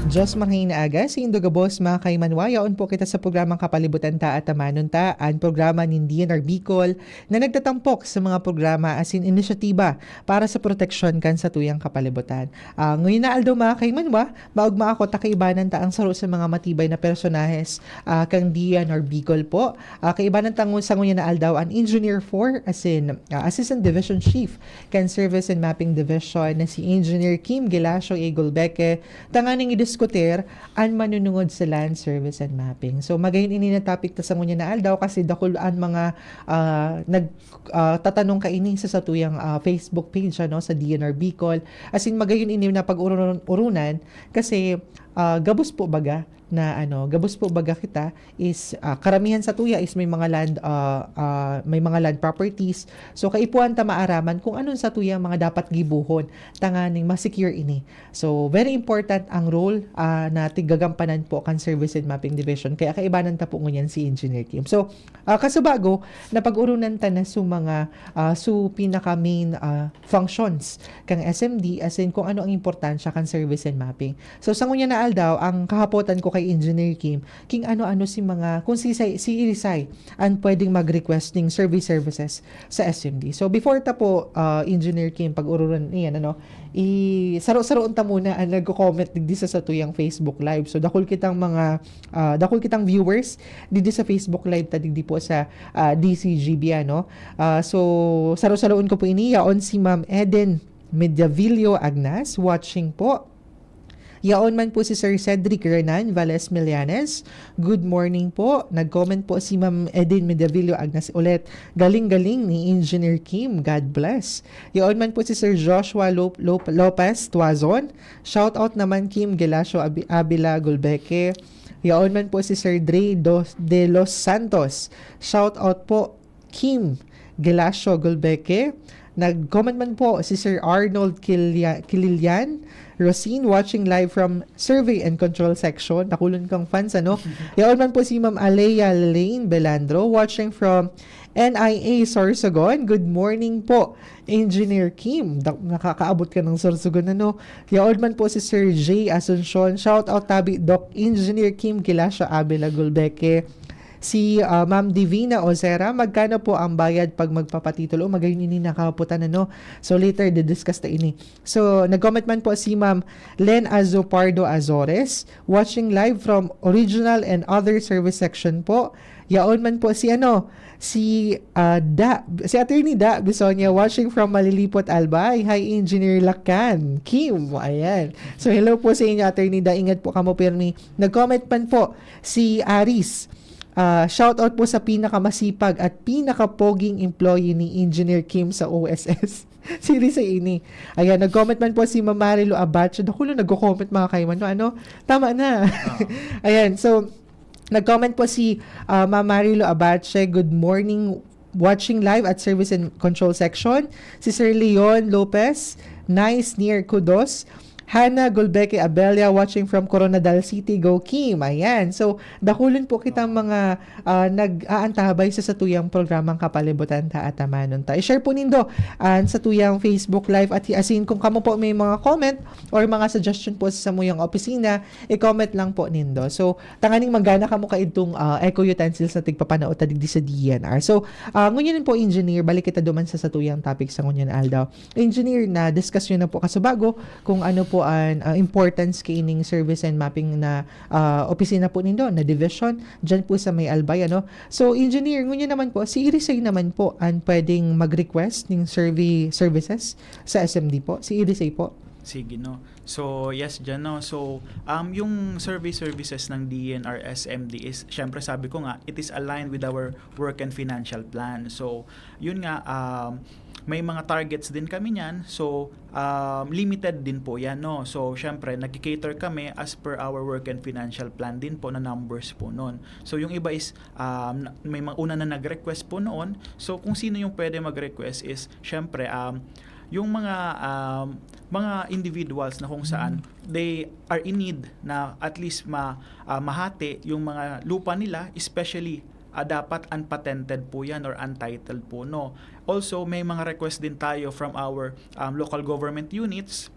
Diyos marhay na aga, sa indo gabos, mga kaimanwa. Yaon po kita sa programang Kapalibutan Ta, Atamanon Ta, an programa nin D N R Bicol na nagtatampok sa mga programa asin inisyatiba para sa proteksyon kan satuyang kapalibutan. Ah, ngayon na aldaw, mga kaimanwa, maogma ako ta kaibanan ta ang saro sa mga matibay na personahes, ah, kan D N R Bicol po. Ah, kaibanan ta ngu-, sa ngayon na aldaw an Engineer four asin, ah, Assistant Division Chief kan Service and Mapping Division na si Engineer Kim Gelacio A. Gulbeque, tanganing i-discuss Ter, an manunungod sa Land Service and Mapping. So, magayon ini na topic ta sa ngunyan na aldaw kasi dakul an mga, ah, nag, ah, tatanong kaini sa satuyang, ah, Facebook page, ano, sa D N R Bicol. As in, magayon ini na pag-urunan kasi, ah, gabos po baga na, ano, gabos po baga kita is, ah, karamihan sa tuya is may mga land, ah, ah, may mga land properties. So, kaipuhan ta maaraman kung anong sa tuyang mga dapat gibuhon tanganing ma-secure ini. So, very important ang role, ah, na tigagampanan po kan Service and Mapping Division. Kaya kaibanan ta po ngunyan si Engineer Kim. So, ah, kasubago, napag-urunan ta na su mga, ah, su pinaka main, ah, functions kang S M D, as in kung ano ang importansya kan Service and Mapping. So, sa ngunyan na aldaw, ang kahapotan ko kay Engineer Kim, king ano-ano si mga, kung si, si, si Irisay ang pwedeng mag-request ning survey services sa S M D. So, before ta po, ah, Engineer Kim, pag-ururan niyan, ano, i-saro-saroon ta muna ang nagko-comment digdi sa satuyang Facebook Live. So, dakul kitang mga, ah, dakul kitang viewers digdi sa Facebook Live ta digdi po sa, ah, D C G B, ano. Ah, so, saro-saroon ko po ini, yaon si Ma'am Eden Mediavillo Agnas, watching po. Yaon man po si Sir Cedric Renan Valles Millanes. Good morning po. Nag-comment po si Ma'am Eden Mediavillo Agnas ulit. Galing-galing ni Engineer Kim. God bless. Yaon man po si Sir Joshua Lop- Lop- Lopez Tuazon. Shout out naman Kim Gelacio Abi- Abila Gulbeke. Yaon man po si Sir Dre Dos- De Los Santos. Shout out po Kim Gelacio Gulbeke. Nag-comment man po si Sir Arnold Kilia- Kililian Rosin, watching live from Survey and Control Section. Dakulon kang fans, ano? Yaon man po si Ma'am Alea Lane Belandro, watching from N I A Sorsogon. Good morning po, Engineer Kim. Da- nakakaabot ka ng Sorsogon, ano? Yaon man po si Sir J Asuncion. Shout out tabi, Doc Engineer Kim Gelacio Abela Gulbeke. Si, ah, Ma'am Divina Osera, magkano po ang bayad pag magpapatitulo? Magayon ini nakaputan, ano? So, later, didiscuss ta ini. So, nag-comment man po si Ma'am Len Azopardo Azores, watching live from Original and Other Service Section po. Yaon man po si, ano, si, ah, Da, si Attorney Da Bisonia, watching from Malilipot, Albay. Hi, Engineer Lacan. Kim, ayan. So, hello po sa inyo, Attorney Da. Ingat po kamo, pirmi. Nag-comment man po si Aris. Ah, shout out po sa pinakamasipag at pinakapoging employee ni Engineer Kim sa O S S. Series sa ini. Ayan, nag-comment man po si Ma'am Marilu Abacho. Dakulo nagko-comment, mga kaiman, no? Ano? Tama na. Ayan, so, nag-comment po si, ah, Ma'am Marilu Abache. Good morning, watching live at Service and Control Section. Si Sir Leon Lopez, nice, near, kudos. Hannah Gulbeke Abella, watching from Coronadal City. Go, Kim. Ayan. So, dakulon po kitang mga, ah, nag-aantabay sa satuyang programang Kapalibutan ta Atamanon Ta. I-share po nindo an satuyang Facebook Live at asin kung kamo po may mga comment or mga suggestion po sa samuyang opisina, i-comment lang po nindo. So, tanganing manggana kamo kaidtong, ah, Eco Utensils na tigpapanao ta digdi sa D N R. So, ah, ngunyan po, Engineer, balik kita duman sa satuyang topic sa ngunyan aldaw. Engineer, na-discuss nyo na po kasubago kung ano po an, ah, importance kaining service and mapping na, ah, opisina po nindo, na division, dyan po sa may Albay, ano? So, Engineer, ngunyan naman po, si Irisay naman po an pwedeng mag-request ning survey services sa S M D po? Si Irisay po? Sige, no. So, yes, dyan, no. So, um, yung survey services ng D N R S M D is, syempre, sabi ko nga, it is aligned with our work and financial plan. So, yun nga, um, may mga targets din kami niyan. So, um, limited din po yan, no. So, syempre, nagki-cater kami as per our work and financial plan din po na numbers po noon. So, yung iba is, um, na- may mga una na nag-request po noon. So, kung sino yung pwede mag-request is, syempre, um, yung mga, um, mga individuals na kung saan they are in need na at least ma-, ah, mahati yung mga lupa nila, especially, ah, dapat unpatented po yan or untitled po, no? Also, may mga request din tayo from our, um, local government units,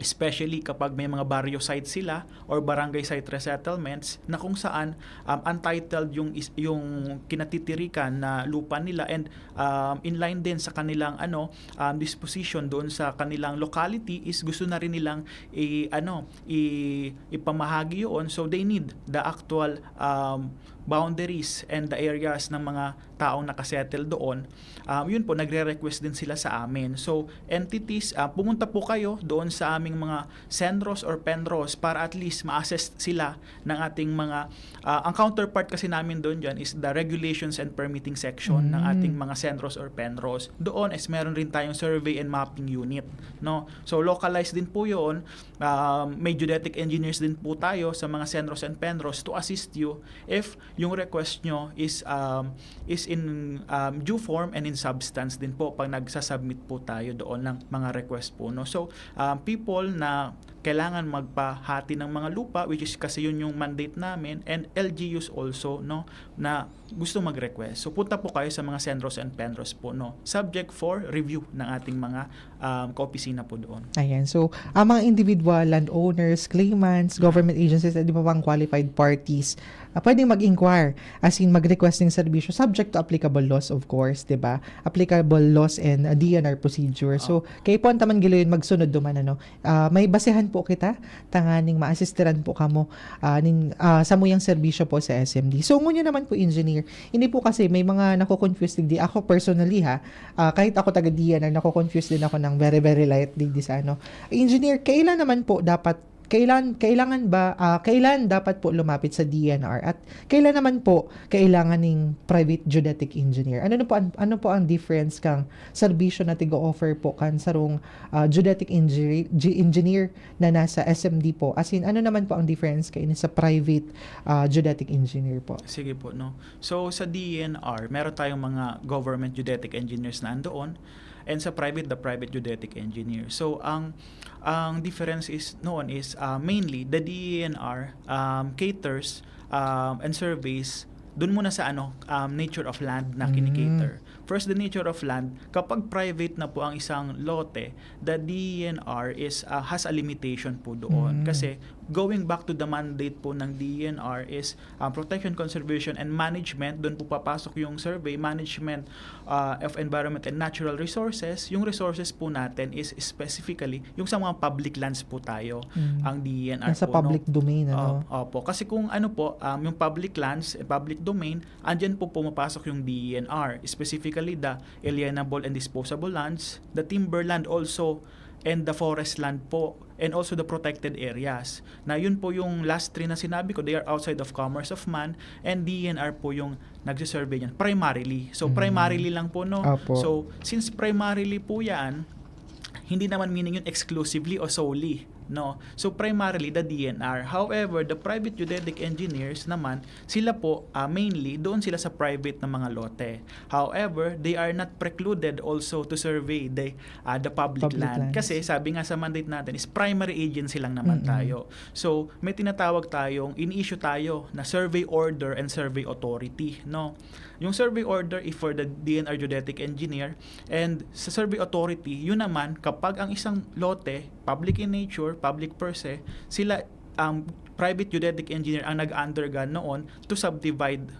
especially kapag may mga barrio sites sila or barangay site resettlements na kung saan, um, untitled yung is-, yung kinatitirikan na lupa nila and, um, in line din sa kanilang, ano, um, disposition doon sa kanilang locality is gusto na rin nilang i-, ano, i-, ipamahagi yun. So, they need the actual, um, boundaries and the areas ng mga taong nakasettle doon. Um, yun po, nagre-request din sila sa amin. So, entities, ah, pumunta po kayo doon sa aming mga CENROs or PENROs para at least ma-assess sila ng ating mga, ah, ang counterpart kasi namin doon diyan is the regulations and permitting section ng ating mga CENROs or PENROs. Doon is meron rin tayong survey and mapping unit, no? So, localized din po 'yon. Um, may geodetic engineers din po tayo sa mga CENROs and PENROs to assist you if yung request nyo is, um, is in, um, due form and in substance din po pag nagsasubmit po tayo doon ng mga request po, no? So, um, people na kailangan magpahati ng mga lupa, which is kasi yun yung mandate namin, and L G Us also, no, na gusto mag-request. So, punta po kayo sa mga CENROs and PENROs po, no? Subject for review ng ating mga, um, kaopisina po doon. Ayan. So, ang mga individual landowners, claimants, government agencies, at iba pang qualified parties, ah, pwedeng mag-inquire, as in mag-request ng serbisyo, subject to applicable laws, of course, di ba? Applicable laws and, ah, D N R procedure. So, kayo po ang taman giloyon magsunod duman, ano? Ah, may basehan po kita, tanganing maasistiran po kamo, ah, nin, ah, samuyang serbisyo po sa S M D. So, ngunyan naman po, engineer, hindi po kasi may mga nako-confuse digdi. Ako personally, ha, ah, kahit ako taga D N R, nako-confuse din ako ng very, very light digdi sa ano. Engineer, kailan naman po dapat, kailan, kailangan ba, ah, kailan dapat po lumapit sa D N R at kailan naman po kailangan ning private geodetic engineer? Ano na po ang, ano po ang difference kang serbisyo na tiga-offer po kan sarong, ah, geodetic engineer, ge-, engineer na nasa S M D po? As in, ano naman po ang difference kaini sa private, ah, geodetic engineer po? Sige po, no. So, sa D E N R, meron tayong mga government geodetic engineers na andoon, and sa private, the private geodetic engineer. So, ang, ang difference is, noon is, ah, mainly, the D E N R, um, caters, um, and surveys dun muna sa ano, um, nature of land na Mm. kini-cater. First, the nature of land, kapag private na po ang isang lote, the D E N R is, ah, has a limitation po doon. Mm. Kasi, going back to the mandate po ng D E N R is, ah, protection, conservation, and management, doon po papasok yung survey, management, ah, of environment and natural resources. Yung resources po natin is specifically yung sa mga public lands po tayo, Mm. ang D E N R Nasa po, no? public domain, ano? O-, opo. Kasi kung ano po, um, yung public lands, eh, public domain, andyan po pumapasok yung D E N R. Specifically, the alienable and disposable lands, the timber land also, and the forest land po, and also the protected areas. Na yun po yung last three na sinabi ko, they are outside of commerce of man, and D E N R po yung nagsisurvey niyan, primarily. So, Mm. primarily lang po, no? Opo. So, since primarily po yan, hindi naman meaning yun exclusively o solely, no? So, primarily, the D E N R. However, the private geodetic engineers naman, sila po, ah, mainly, doon sila sa private na mga lote. However, they are not precluded also to survey the, ah, the public Public land. lands. Kasi, sabi nga sa mandate natin, is primary agency lang naman Mm-mm. tayo. So, may tinatawag tayong, ini-issue tayo na survey order and survey authority, no? Yung survey order is for the D E N R geodetic engineer, and sa survey authority, yun naman, kapag ang isang lote, public in nature, public per se, sila, ang private geodetic engineer ang nag-undergo noon to subdivide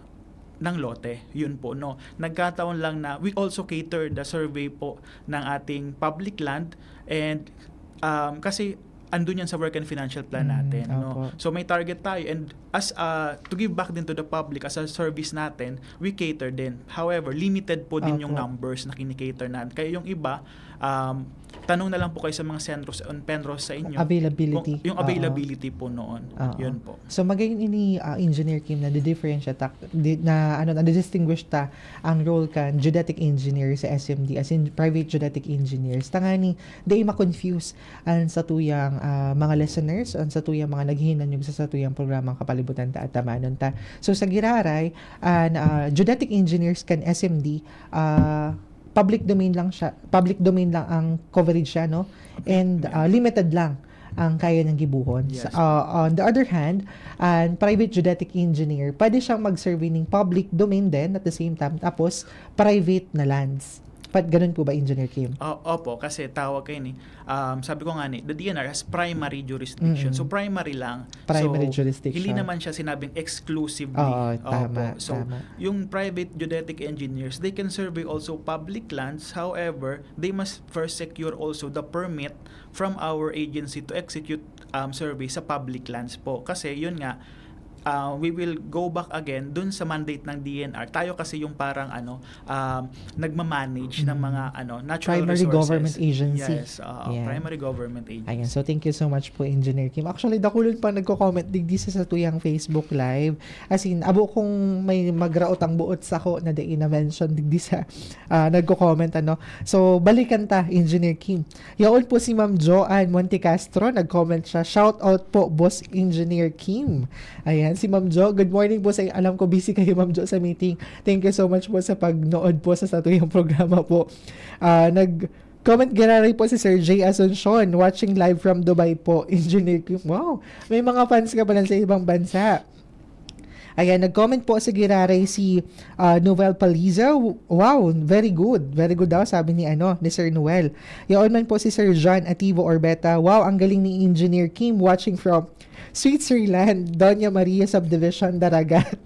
ng lote. Yun po, no? Nagkataon lang na we also cater the survey po ng ating public land, and, um, kasi andun yan sa work and financial plan Mm, natin, no? opo. So, may target tayo, and as, uh, to give back din to the public, as a service natin, we cater din. However, limited po din yung Opo. numbers na kini-cater natin. Kaya yung iba, um, tanong na lang po kayo sa mga CENROs and PENROs sa inyo. Availability. Kung, yung Oo. availability po noon. Oo. Yun po. So, magayon ini, ah, Engineer Kim, na di-differentiate ta, di, na, ano, na distinguish ta ang role kan geodetic engineer sa S M D, as in private geodetic engineers. Tangani, di ma-confuse an satuyang, ah, mga listeners, an satuyang mga naghihinanyog sa satuyang programang Kapalibutan Ta at Tamanon Ta. So, sa giraray, an, ah, geodetic engineers kan S M D, ah, public domain lang siya, public domain lang ang coverage siya, no? And, ah, limited lang ang kaya niyang gibuhon. Yes. Sa, ah, on the other hand, an private geodetic engineer, pwede siyang mag-survey ning public domain din at the same time, tapos private na lands. Pat, ganun po ba, Engineer Kim? O-, opo, kasi tawag kayo ni, um, sabi ko nga ni, the D E N R has primary jurisdiction. Mm-mm. So, primary lang. Primary So, jurisdiction. hindi naman siya sinabing exclusively. Oo, Opo. tama, So, tama. yung private geodetic engineers, they can survey also public lands. However, they must first secure also the permit from our agency to execute, um, survey sa public lands po. Kasi, yun nga, uh, we will go back again dun sa mandate ng D N R. Tayo kasi yung parang ano, um, nagmamanage ng Mm. mga ano, natural Primary resources. government agency. Yes, uh, Yeah. primary government agency. Ayan, so thank you so much po, Engineer Kim. Actually, dakulon pa nagko-comment digdi sa satuyang Facebook Live. As in, abo kung may magraot ang buot sako na dai na-mention digdi sa ah, nagko-comment, ano. So, balikan ta, Engineer Kim. Yaon po si Ma'am Joanne Montecastro, nag-comment siya. "Shout out po, Boss Engineer Kim." Ayan, si Ma'am Jo. Good morning po sa, alam ko busy kayo, Ma'am Jo, sa meeting. Thank you so much po sa pagnood po sa satuyang programa po. Ah, nag-comment giraray po si Sir Jay Asuncion, watching live from Dubai po, Engineer Kim. Wow, may mga fans ka pala sa ibang bansa. Ayan, nag-comment po sa giraray si ah, Noel Paliza. "Wow, very good. Very good daw," sabi ni, ano, ni Sir Noel. Yaon man po si Sir John Ativo Orbeta. "Wow, ang galing ni Engineer Kim, watching from Switzerland, Doña Maria Subdivision, Daragat."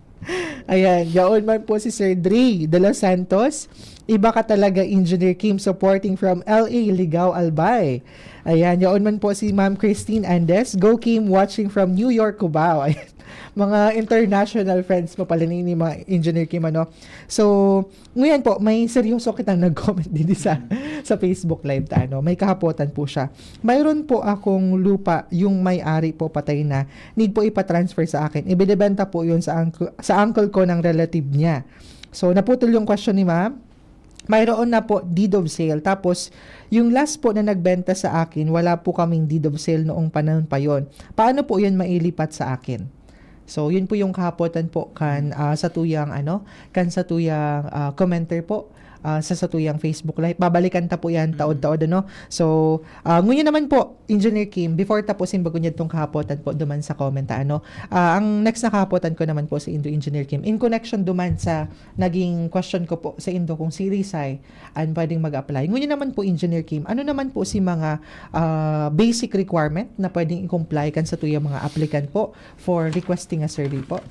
Ayan, yaon man po si Sir Dre de los Santos. "Iba ka talaga, Engineer Kim, supporting from L A, Ligao, Albay." Ayan, yaon man po si Ma'am Christine Andes. "Go, Kim, watching from New York, Cubao." Ayan. Mga international friends mo pala ni, ni mga Engineer Kim, ano? So, ngayon po, may seryoso kitang nag-comment din sa, sa Facebook Live ta, ano? May kahapotan po siya. "Mayroon po akong lupa, yung may-ari po patay na. Need po ipa-transfer sa akin. Ibinebenta po yun sa uncle, sa uncle ko ng relative niya." So, naputol yung question ni ma'am. "Mayroon na po deed of sale. Tapos, yung last po na nagbenta sa akin, wala po kaming deed of sale noong panahon pa yon. Paano po yun mailipat sa akin?" So, yun po yung kahapotan po kan ah, sa tuyang, ano, kan sa tuyang ah, commenter po ah, sa sa tuyang Facebook Live. Babalikan ta po yan Mm. taod-taod, ano. So, ah, ngunyan naman po, Engineer Kim, before tapusin bago niya itong kahapotan po duman sa comment, ah, ano. Ah, ang next na kahapotan ko naman po sa indo, Engineer Kim, in connection duman sa naging question ko po sa indo kung si Rizai an pwedeng mag-apply. Ngunyan naman po, Engineer Kim, ano naman po si mga ah, basic requirement na pwedeng i-comply kan sa tuyang mga applicant po for requesting a survey po?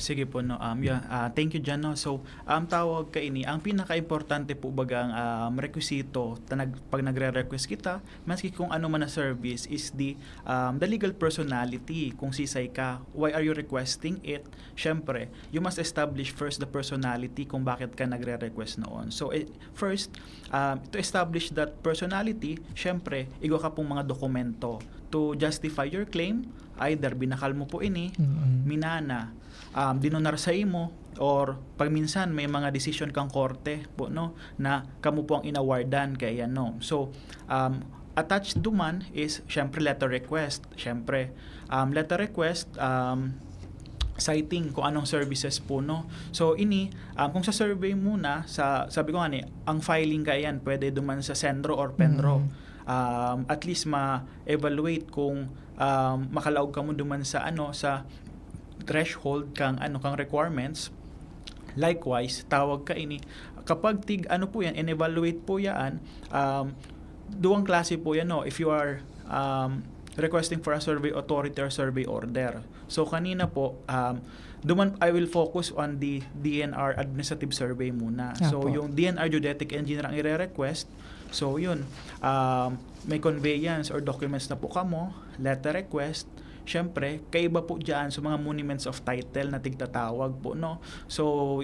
Sige po, no. Um, yeah, ah, thank you dyan, no. So, um, tawag ka ini, ang pinaka-importante po bagang um, requisito ta nag, pag nagre-request kita, maski kung ano man na service, is the, um, the legal personality, kung sisay ka. Why are you requesting it? Siyempre, you must establish first the personality kung bakit ka nagre-request noon. So, eh, first, um, to establish that personality, siyempre, igwa ka pong mga dokumento to justify your claim. Either binakal mo po ini, Mm-mm. minana, um, dinunar sa imo, or pag minsan may mga desisyon kang korte po, no, na kamo po ang inawardan, kaya yan, no. So, um, attached duman is, syempre, letter request. Syempre, um, letter request, um, citing kung anong services po, no. So, ini, um, kung sa survey muna, sa, sabi ko nga ni, ang filing kaya yan, pwede duman sa Senro or Penro. Mm. Um, at least ma-evaluate kung um, makalaog ka mo duman sa, ano, sa threshold kang, ano, kang requirements. Likewise, tawag ka ini. Kapag tig, ano po yan, in-evaluate po yan, um, duwang klase po yan, no? If you are um, requesting for a survey authority or survey order. So, kanina po, um, duman, I will focus on the D N R administrative survey muna. So, Apo. Yung D N R geodetic engineer ang ire-request. So, yun. Um, may conveyance or documents na po kamo, letter request. Siyempre, kaiba po dyan sa mga monuments of title na tigtatawag po, no? So,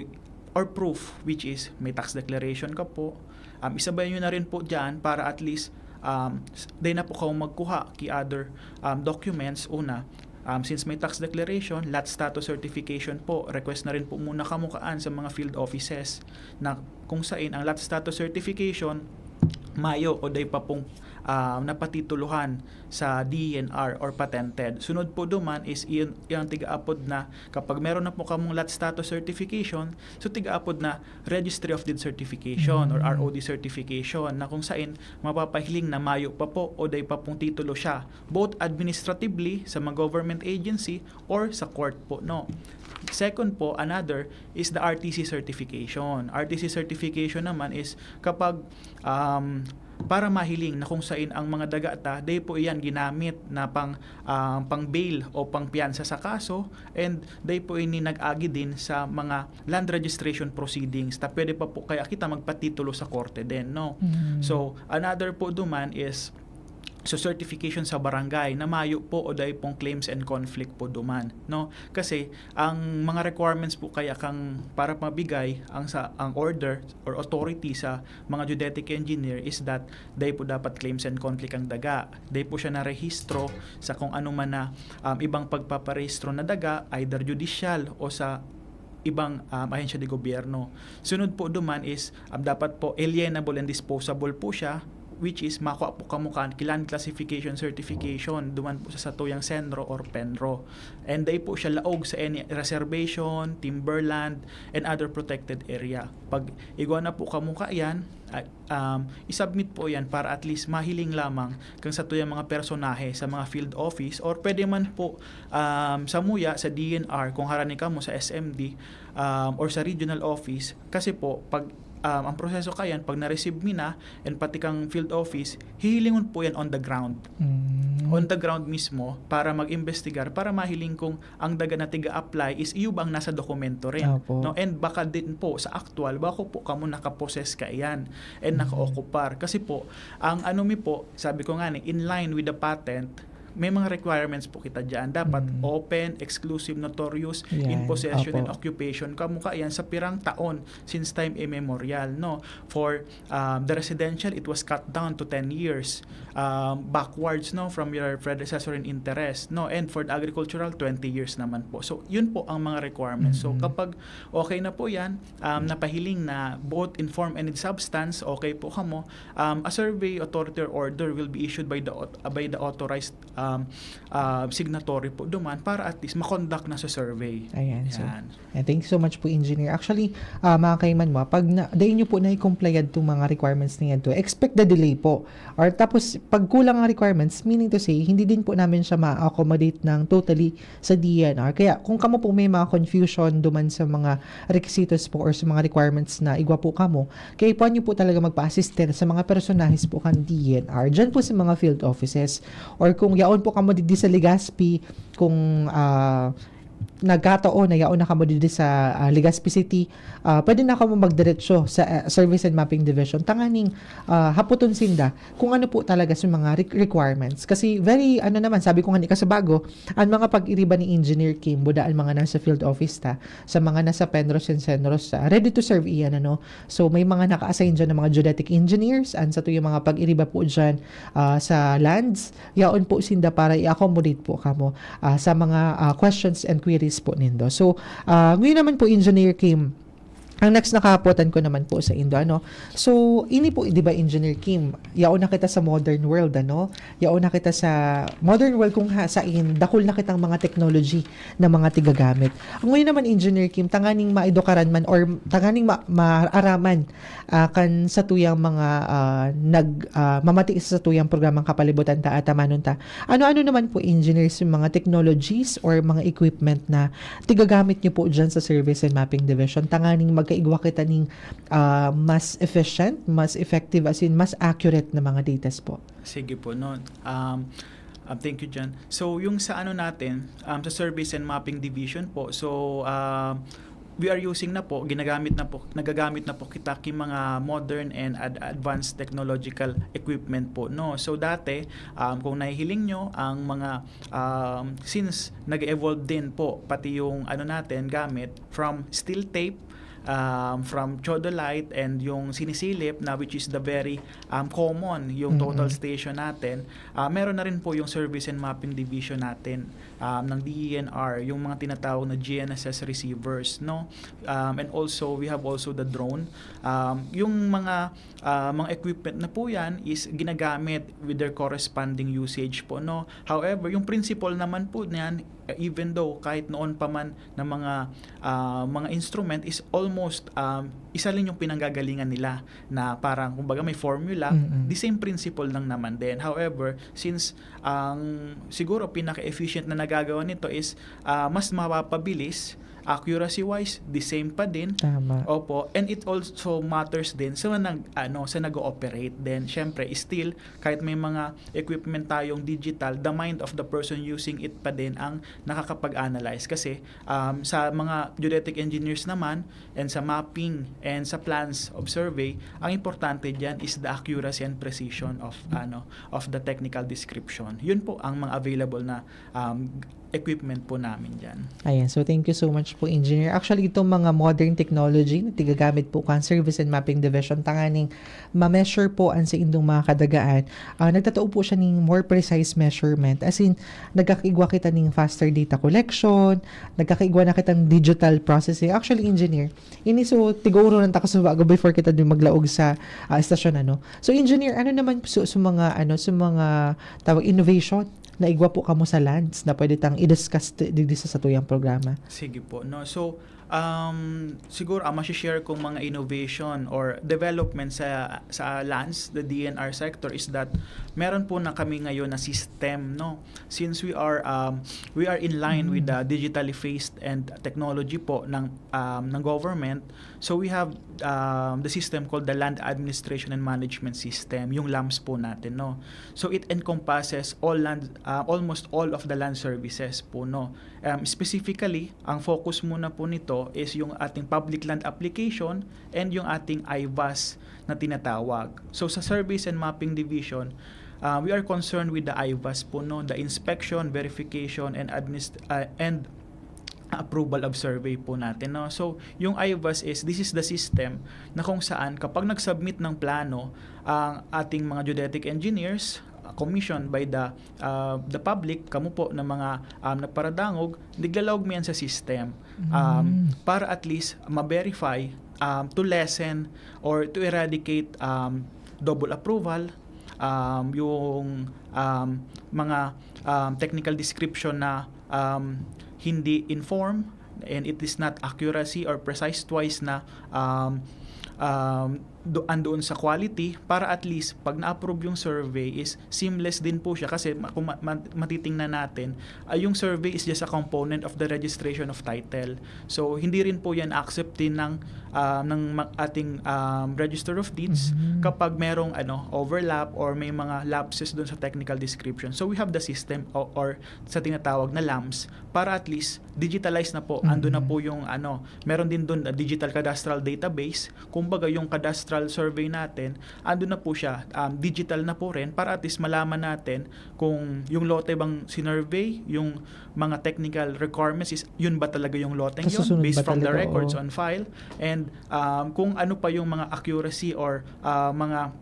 or proof, which is may tax declaration ka po. Um, isabay nyo na rin po dyan para at least um, s- dahil na po kayo magkuha ki other um, documents. Una, um, since may tax declaration, lot status certification po, request na rin po muna kamukaan sa mga field offices na kung sain ang lot status certification mayo o day pa pong ah, napatitulohan sa D N R or patented. Sunod po duman is iyon, yung tigaapod na kapag meron na po kamong lot status certification, so tigaapod na Registry of Deed Certification or Mm. R O D certification na kung sain mapapahiling na mayo pa po o day pa pong titulo siya, both administratively sa mga government agency or sa court po, no? Second po, another is the R T C certification. R T C certification naman is kapag um, para mahiling na kung sain ang mga daga ta, day po iyan ginamit na pang, ah, pang bail o pang piyansa sa kaso, and day po ini nag-agi din sa mga land registration proceedings, ta pwede pa po kaya kita magpatitulo sa korte din, no? Mm. So, another po duman is so certification sa barangay na mayo po o dai pong claims and conflict po duman, no? Kasi ang mga requirements po kaya kang para mabigay ang sa ang order or authority sa mga geodetic engineer is that dai po dapat claims and conflict ang daga. Dai po siya narehistro sa kung ano man na, um, ibang pagpaparehistro na daga, either judicial o sa ibang, um, ahensya de gobyerno. Sunod po duman is, um, dapat po alienable and disposable po siya, which is makua po kamo kan ki-land classification certification duman po sa satuyang senro or penro. And dai po siya laog sa any reservation, timberland, and other protected area. Pag igwa na po kamo kaiyan, ay, um, i-submit po yan para at least mahiling lamang kang satuyang mga personahe sa mga field office or pwede man po, um, samuya sa D N R kung harani kamo sa S M D, um, or sa regional office. Kasi po, pag, um, ang proseso kaiyan, pag na-receive mi na, and pati kang field office, hihilingon po yan on the ground. Mm. On the ground mismo para mag-imbestigar, para mahiling kung ang daga na tiga-apply is iyo ba ang nasa dokumento rin. Opo. No? And baka din po sa aktual, baka po kamo nakaposes kaiyan and Mm. naka-occupar. Kasi po, ang ano mi po, sabi ko nga ni, in line with the patent, may mga requirements po kita dyan. Dapat Mm. open, exclusive, notorious, in Yan. possession, and Opo. occupation. Kamo kaiyan sa pirang taon since time immemorial, no? For, um, the residential, it was cut down to ten years, um, backwards, no, from your predecessor in interest, no? And for the agricultural, twenty years naman po. So, yun po ang mga requirements. So, Mhm. kapag okay na po yan, um, napahiling na both in form and in substance, okay po kamo, um, a survey authority or order will be issued by the au-, by the authorized, um, uh, signatory po duman para at least makondak na sa survey. Ayan, so, Yan. yeah, thank you so much po, Engineer. Actually, ah, mga kaiman mo, pag na, dai nyo po na-comply yadtong mga requirements na yadto, expect the delay po. Or tapos, pag kulang ang requirements, meaning to say, hindi din po namin siya ma-accommodate ng totally sa D N R. Kaya kung kamo po may mga confusion duman sa mga requisitos po or sa mga requirements na igwa po kamo, kaya po nyo po talaga magpa-assist sa mga personahes po kan D N R. Diyan po sa mga field offices. Or kung yaon po kamo digdi sa Legazpi, kung, ah, nagkataon na yaon na kamo digdi sa, ah, Legazpi City, ah, pwede na kamo magdiretso sa, ah, Surveys and Mapping Division tanganing, ah, hapoton sinda kung ano po talaga sa mga re-, requirements. Kasi very, ano naman, sabi ko nga ni kasabago, ang mga pag-iriba ni Engineer Kim, buda ang mga nasa field office ta, sa mga nasa Penros and Senros ta, ready to serve iyan, ano. So, may mga naka-assign dyan ng mga geodetic engineers, ang satuyang mga pag-iriba po dyan, ah, sa lands, yaon po sinda para i-accommodate po kamo, ah, sa mga, ah, questions and queries po nindo. So, ah, ngayon naman po, Engineer Kim, ang next na kahapotan ko naman po sa indo, ano. So, ini po, di ba, Engineer Kim, yaon na kita sa modern world, ano. Yaon na kita sa modern world kung ha, sain, dakul na kitang mga technology na mga tigagamit. Ngayon naman, Engineer Kim, tanganing maedukaran man or tanganing ma-, maaraman, ah, kan satuyang mga, ah, nag, ah, mamati sa satuyang programang Kapalibutan Ta, Atamanon Ta. Ano-ano naman po, Engineer, yung mga technologies or mga equipment na tigagamit nyo po dyan sa Surveys and Mapping Division? Tanganing magkaigwa kita ning, ah, mas efficient, mas effective, as in, mas accurate na mga datas po. Sige po, no. Um, um, thank you, Jan. So, yung sa ano natin, um, sa Surveys and Mapping Division po, so, um, we are using na po, ginagamit na po, nagagamit na po kita ki mga modern and ad-, advanced technological equipment po, no. So, dati, um, kung nahihiling nyo, ang mga, um, since nag-evolve din po, pati yung ano natin, gamit, from steel tape, um, from theodolite and yung sinisilip na, which is the very, um, common, yung total Mm-mm. station natin, ah, meron na rin po yung Surveys and Mapping Division natin, um, ng D E N R, yung mga tinatawag na G N S S receivers, no? Um, and also, we have also the drone. Um, yung mga, ah, mga equipment na po yan is ginagamit with their corresponding usage po, no? However, yung principle naman po niyan, eh, even though kahit noon pa man na mga, ah, mga instrument is almost, um, isa rin yung pinanggagalingan nila na parang, kumbaga, may formula, Mm-mm. the same principle lang naman din. However, since ang siguro pinaka-efficient na nagagawa nito is, ah, mas mapapabilis accuracy-wise, the same pa din. Tama. Opo, and it also matters din sa nag, ano, sa nag-ooperate din. Siyempre, still, kahit may mga equipment tayong digital, the mind of the person using it pa din ang nakakapag-analyze. Kasi, um, sa mga geodetic engineers naman, and sa mapping, and sa plans of survey, ang importante diyan is the accuracy and precision of, ano, of the technical description. Yun po ang mga available na, um, equipment po namin diyan. Ayan. So, thank you so much po, Engineer. Actually, itong mga modern technology na tigagamit po kan Service and Mapping Division, tanganing ma-measure po ang sa indong mga kadagaan. Ah, nagtatao po siya ning more precise measurement. As in, nagkakaigwa kita ning faster data collection, nagkakaigwa na kitang digital processing. Actually, Engineer, ini so, tiguro lang ta kaso bago before kita din maglaog sa ah, estasyon, ano? So, Engineer, ano naman so, so mga, ano, so mga tawag innovation na igwa po kamo sa lands na pwede tang i-discuss t- digdi sa satuyang programa? Sige po, no? So, um, siguro ang ma-share kong mga innovation or development sa, sa lands, the D N R sector is that meron po na kami ngayon na system, no? Since we are, um, we are in line with the digitally faced and technology po ng, um, ng government, so we have, um, the system called the Land Administration and Management System, yung LAMS po natin, no? So it encompasses all land, uh, almost all of the land services po, no? Um, specifically, ang focus muna po nito is yung ating public land application and yung ating IVAS na tinatawag. So sa Service and Mapping Division, uh, we are concerned with the IVAS po, no, the inspection, verification, and administ- uh, and approval of survey po natin, no. So yung IVAS is, this is the system na kung saan kapag nag-submit ng plano ang ating mga geodetic engineers, uh, commissioned by the, uh, the public, kamo po na mga, um, nagparadangog, niglalaog mo yan sa system, um, para at least ma-verify, um, to lessen or to eradicate, um, double approval, um, yung, um, mga, um, technical description na, um, hindi informed and it is not accuracy or precise twice na, um, um, do, andoon sa quality, para at least pag na-approve yung survey is seamless din po siya kasi ma- kung ma- ma- matitingnan natin, ay yung survey is just a component of the registration of title. So hindi rin po yan acceptin ng, ah, ng ma- ating, um, Register of Deeds kapag merong, ano, overlap or may mga lapses doon sa technical description. So we have the system o- or sa tinatawag na LAMS para at least digitalize na po. Ando na po yung, ano, meron din doon, ah, digital cadastral database. Kumbaga yung cadastral survey natin, ando na po siya, um, digital na po rin para at least malaman natin kung yung lote bang sinurvey, yung mga technical requirements is yun ba talaga yung loteng yun Kasusunod based ba from the talaga, records oo. On file, and, um, kung ano pa yung mga accuracy or, ah, mga,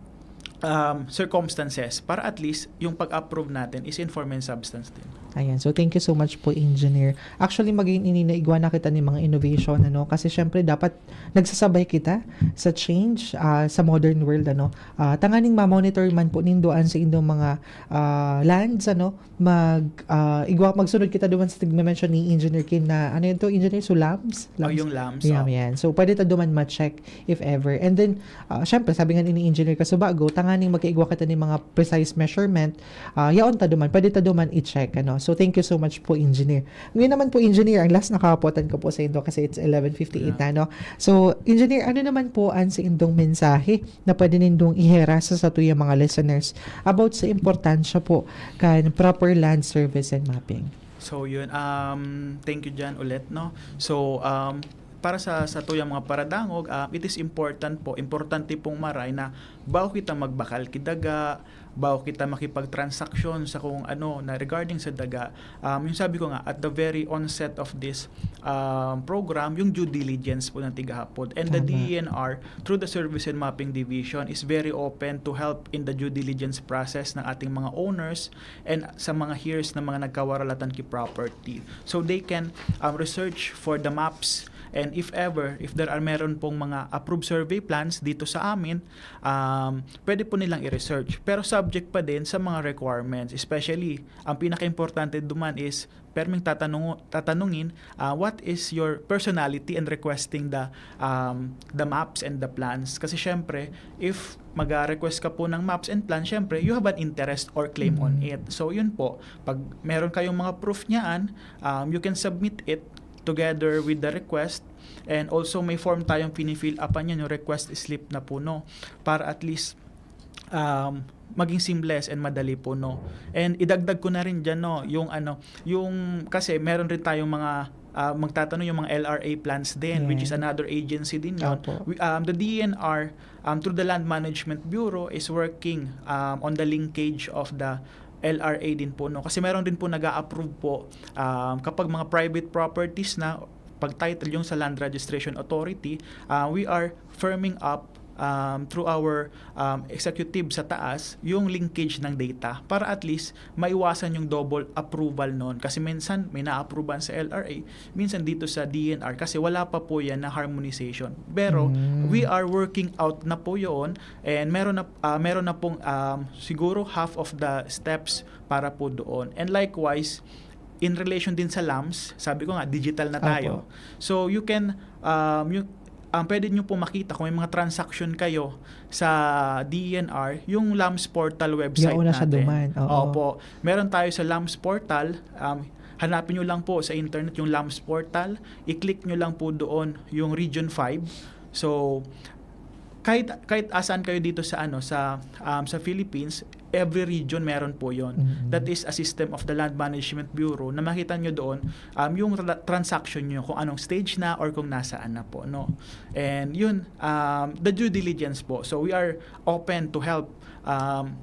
um, circumstances para at least yung pag-approve natin is in form and substance din. Ayan. So, thank you so much po, Engineer. Actually, maging ini naigwa na kita ni mga innovation, ano? Kasi, syempre, dapat nagsasabay kita sa change, ah, sa modern world, ano? Ah, tanganing ma-monitor man po nindo ang sa indong mga, ah, lands, ano? Mag, ah, igwa, magsunod kita duman sa tig-, na-mention ni Engineer Kim na, ano yun to, Engineer? So, LAMS? O, yung LAMS, Yeah, oh. Yan. So, pwede ta duman ma-check if ever. And then, ah, syempre, sabi nga ni Engineer Kasubago, tanganing magkaigwa kita ni mga precise measurement, ah, yaon ta duman, pwede ta duman i-check, ano? So, thank you so much po, Engineer. Ngayon naman po, Engineer, ang last na kahapotan ko po sa indo kasi it's eleven fifty-eight na, no? So, Engineer, ano naman po ang sa indong mensahe na pwede nindong ihera sa satuyang mga listeners about sa importansya po kan proper land service and mapping? So yun, um, thank you dyan ulit, no? So, um, para sa, sa tuyang mga paradangog, um, it is important po, importante pong maray na bago kita magbakal ki daga, bago kita makipagtransaksyon sa kung ano na regarding sa daga, um, yung sabi ko nga, at the very onset of this, um, program, yung due diligence po ng tigahapon. And the Tama. D E N R, through the Service and Mapping Division, is very open to help in the due diligence process ng ating mga owners and sa mga heirs na mga nagkawaralatan ki property. So they can, um, research for the maps, and if ever, if there are meron pong mga approved survey plans dito sa amin, um, pwede po nilang i-research. Pero subject pa din sa mga requirements, especially, ang pinaka-importante duman is perming tatanong, tatanungin, ah, what is your personality in requesting the, um, the maps and the plans? Kasi syempre, if mag-request ka po ng maps and plans, syempre, you have an interest or claim on it. So, yun po, pag meron kayong mga proof niyaan, um, you can submit it together with the request, and also may form tayong pini-fill upan yan, yung request slip na po, no? Para at least, um, maging seamless and madali po, no? And idagdag ko na rin dyan, no, yung ano, yung, kasi meron rin tayong mga, ah, magtatanong yung mga L R A plans din, which is Yan. another agency din yun. Opo. We, um, the D N R, um, through the Land Management Bureau, is working, um, on the linkage of the L R A din po, no? Kasi meron din po nag-a-approve po, um, kapag mga private properties na, pag title yung sa Land Registration Authority, uh, we are firming up, um, through our, um, executive sa taas yung linkage ng data para at least maiwasan yung double approval noon. Kasi minsan may na-approvean sa L R A, minsan dito sa D N R kasi wala pa po yan na harmonization. Pero Mm. we are working out na po yun, and meron na, ah, meron na pong, um, siguro half of the steps para po doon. And likewise, in relation din sa LAMS, sabi ko nga, digital na tayo. Opo. So, you can, um, you, ang pwede nyo po makita kung may mga transaction kayo sa D E N R, yung LAMS portal website Yaon na siya natin. duman, oo. Opo. Meron tayo sa LAMS portal. Um, hanapin nyo lang po sa internet yung LAMS portal. I-click nyo lang po doon yung Region five. So, kahit kahit asan kayo dito sa ano sa um, sa Philippines, every region meron po yon. Mm. That is a system of the Land Management Bureau na makita nyo doon, um, yung tra- transaction nyo, kung anong stage na or kung nasaan na po, no? And yun, um, the due diligence po. So we are open to help, um,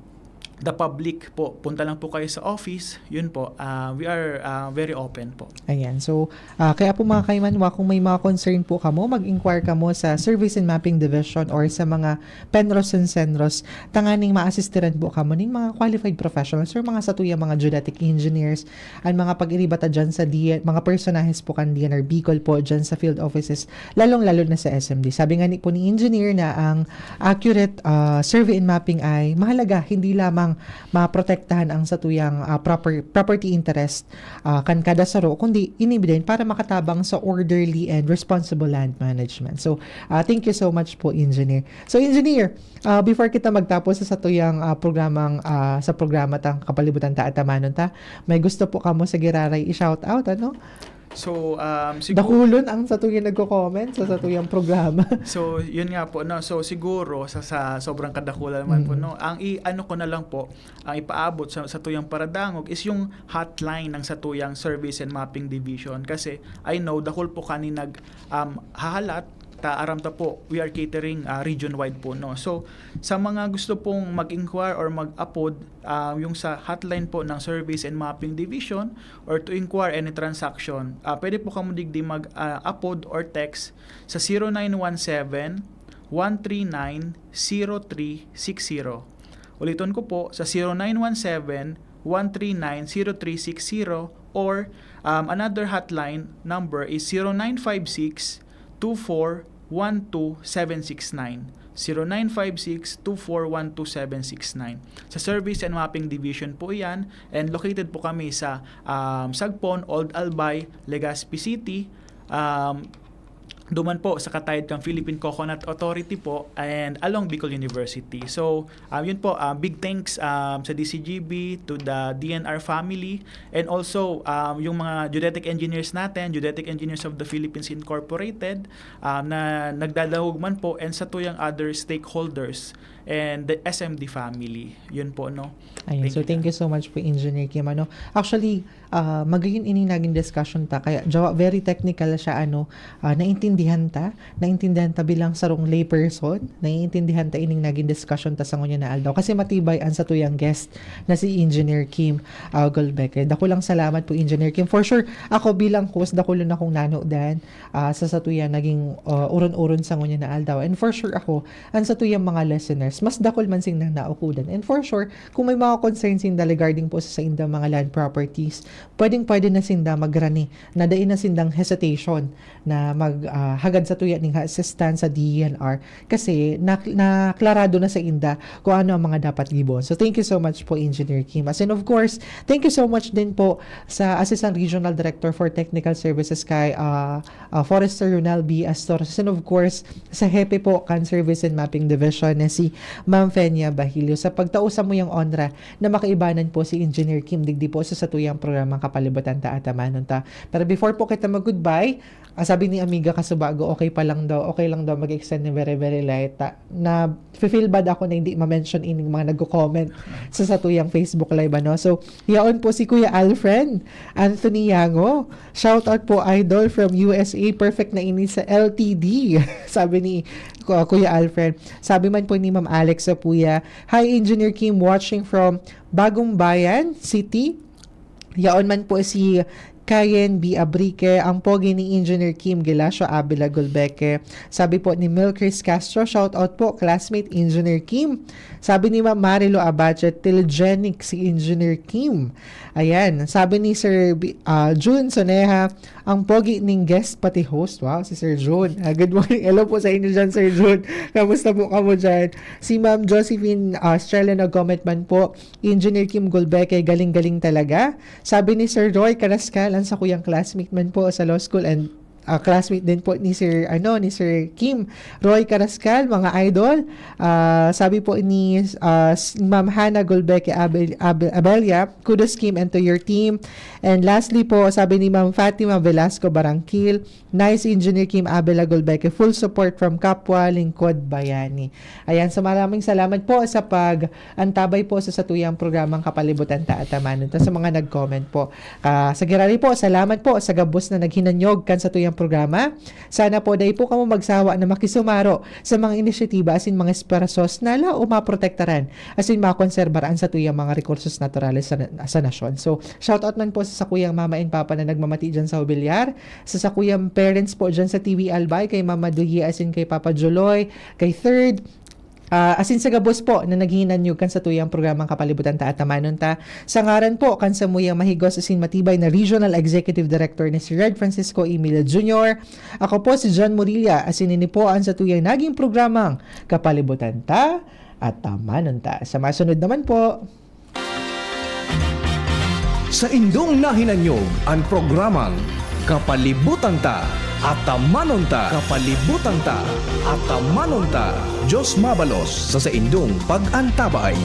the public po. Punta lang po kayo sa office. Yun po, uh, we are, uh, very open po. Ayan. So, ah, kaya po, mga kaimanwa, kung may mga concern po kamo, mag-inquire kamo sa Surveys and Mapping Division or sa mga PENROS and CENROS, tanganing maasistiran po kamo ning mga qualified professionals or mga satuyang mga geodetic engineers, ang mga pag-iriba ta dyan sa D N, mga personahes po kan D N R Bicol po dyan sa field offices, lalong-lalo na sa S M D. Sabi nga ni po ni Engineer na ang accurate, ah, survey and mapping ay mahalaga, hindi lamang maprotektahan ang satuyang, ah, proper, property interest, ah, kan kada saro, kundi ini din para makatabang sa orderly and responsible land management. So, ah, thank you so much po, Engineer. So, Engineer, ah, before kita magtapos sa satuyang, ah, programang, ah, sa programa tang Kapalibutan Ta at Tamanon Ta, may gusto po kamo sa giraray i-shout out, ano? So, um, siguro Dakulon ang satuyang nagko-comment sa satuyang programa. So, yun nga po, no? So, siguro, sa, sa sobrang kadakulan naman po, Mm. no? Ang i-, ano ko na lang po, ang ipaabot sa, sa tuyang paradangog is yung hotline ng satuyang Surveys and Mapping Division. Kasi, I know, dakul po kani nag, um, hahalat, ta aram ta po, we are catering, ah, region-wide po, no? So, sa mga gusto pong mag-inquire or mag-apod, ah, yung sa hotline po ng Surveys and Mapping Division or to inquire any transaction, ah, pwede po kamo digdi mag, ah, apod or text sa zero nine one seven, one three nine, zero three six zero. Uliton ko po, sa zero nine one seven, one three nine, zero three six zero, or, um, another hotline number is zero nine five six, two four one two seven six nine. Zero nine five six, two four one two seven six nine. Sa Surveys and Mapping Division po iyan, and located po kami sa, um, Sagpon, Old Albay, Legazpi City. Um, duman po sa katayod kan Philippine Coconut Authority po and along Bicol University. So, um, yun po, um, big thanks, um, sa D C G B, to the D N R family, and also, um, yung mga geodetic engineers natin, Geodetic Engineers of the Philippines Incorporated, um, na nagdadahog man po, and sa tuyang other stakeholders and the S M D family. Yun po, no? Ayun. Thank So, you, thank Dan. you so much po, Engineer Kim. Ano, actually, ah, magayon ini naging discussion ta. Kaya, jawa, very technical siya, ano, ah, naintindihan ta. Naintindihan ta bilang sarong layperson. Naiintindihan ta ining naging discussion ta sa ngunyan na aldaw. Kasi matibay ang satuyang guest na si Engineer Kim, ah, Golbecker. Dakulang salamat po, Engineer Kim. For sure, ako bilang host, dakulang akong nanodan, ah, sa satuyang naging, ah, uron-uron sa ngunyan na aldaw. And for sure ako, ang satuyang mga listeners, mas dakul man sindang naukudan. And for sure, kung may mga concerns sinda regarding po sa saindang mga land properties, pwedeng-pwede na sinda magrani, na dai na sindang hesitation na mag, ah, hagad satuya ning assistance sa D E N R kasi na, naklarado na sa inda kung ano ang mga dapat gibon. So, thank you so much po, Engineer Kim. As in, of course, thank you so much din po sa Assistant Regional Director for Technical Services kay, ah, ah, Forester Ronel B Astor. And of course, sa hepe po kan Surveys and Mapping Division na si Ma'am Fenia Bahilio sa pagtao sa muyang onra na makaibanan po si Engineer Kim digdi po sa satuyang programa Mga kapalibutan ta, atamanon ta. Pero before po kita mag-goodbye, ah, sabi ni Amiga Kasubago, okay pa lang daw, okay lang daw mag-extend ng very, very light. Ta, na feel bad ako na hindi ma-mention ining mga nagko-comment sa satuyang Facebook Live, ano. So, yaon po si Kuya Alfred Anthony Yango. Shout out po, idol from U S A. Perfect na ini sa L T D. Sabi ni Ku-, Kuya Alfred. Sabi man po ni Ma'am Alex Sapuya, "Hi, Engineer Kim, watching from Bagong Bayan City." Yaon man po si Kayen B. Abrique, ang pogi ni Engineer Kim, Gelacio Avila Gulbeque. Sabi po ni Mil Chris Castro, "Shout out po, classmate Engineer Kim." Sabi ni Ma'am Marilo Abache, "Telegenic si Engineer Kim." Ayan, sabi ni Sir B-, ah, Jun Soneha, "Ang pogi ning guest pati host." Wow, si Sir Jun. Ah, good morning. Hello po sa inyo dyan, Sir Jun. Kamusta po kamo dyan? Si Ma'am Josephine, ah, Estrella nag-comment man po, "Engineer Kim Gulbeque, galing-galing talaga." Sabi ni Sir Roy Carascal, ang sakuyang classmate man po sa law school and, ah, classmate din po ni Sir, ano, ni Sir Kim. Roy Carascal, mga idol. Ah, sabi po ni, ah, s-, Ma'am Hannah Gulbeque Abel-, Abel-, Abella, "Kudos, Kim, and to your team." And lastly po, sabi ni Ma'am Fatima Velasco Barangkil, "Nice, Engineer Kim Abela Gulbeque. Full support from Kapwa Lingkod Bayani." Ayan, so maraming salamat po sa pag-antabay po sa satuyang programang Kapalibutan Ta, Atamanon Ta, sa mga nag-comment po. Ah, sa girari po, salamat po sa gabos na naghinanyog kan satuyang programa. Sana po, dai po kamo magsawa na makisumaro sa mga inisyatiba asin mga esfuerzos na lao maprotektaran asin makonserbar an satuyang mga rekursos naturales sa, sa nasyon. So, shout out man po sa sakuyang mama and papa na nagmamati dyan sa Jubilar, sa sakuyang parents po dyan sa T V Albay, kay Mama Duye asin kay Papa Joloy, kay Third, ah, asin sa gabos po na naghinanyog kan satuyang programang Kapalibutan Ta, Atamanon Ta. Sa ngaran po kan samuyang mahigos asin matibay na Regional Executive Director na si Red Francisco Emilio Junior, ako po si John Murilla, asin ini po ang satuyang naging programang Kapalibutan Ta, Atamanon Ta. Sa masunod naman po. Sa indong nahinanyog an programang Kapalibutan Ta, Atamanon Ta. Kapalibutan Ta, Atamanon Ta. Diyos mabalos sa saindong pag-antabay.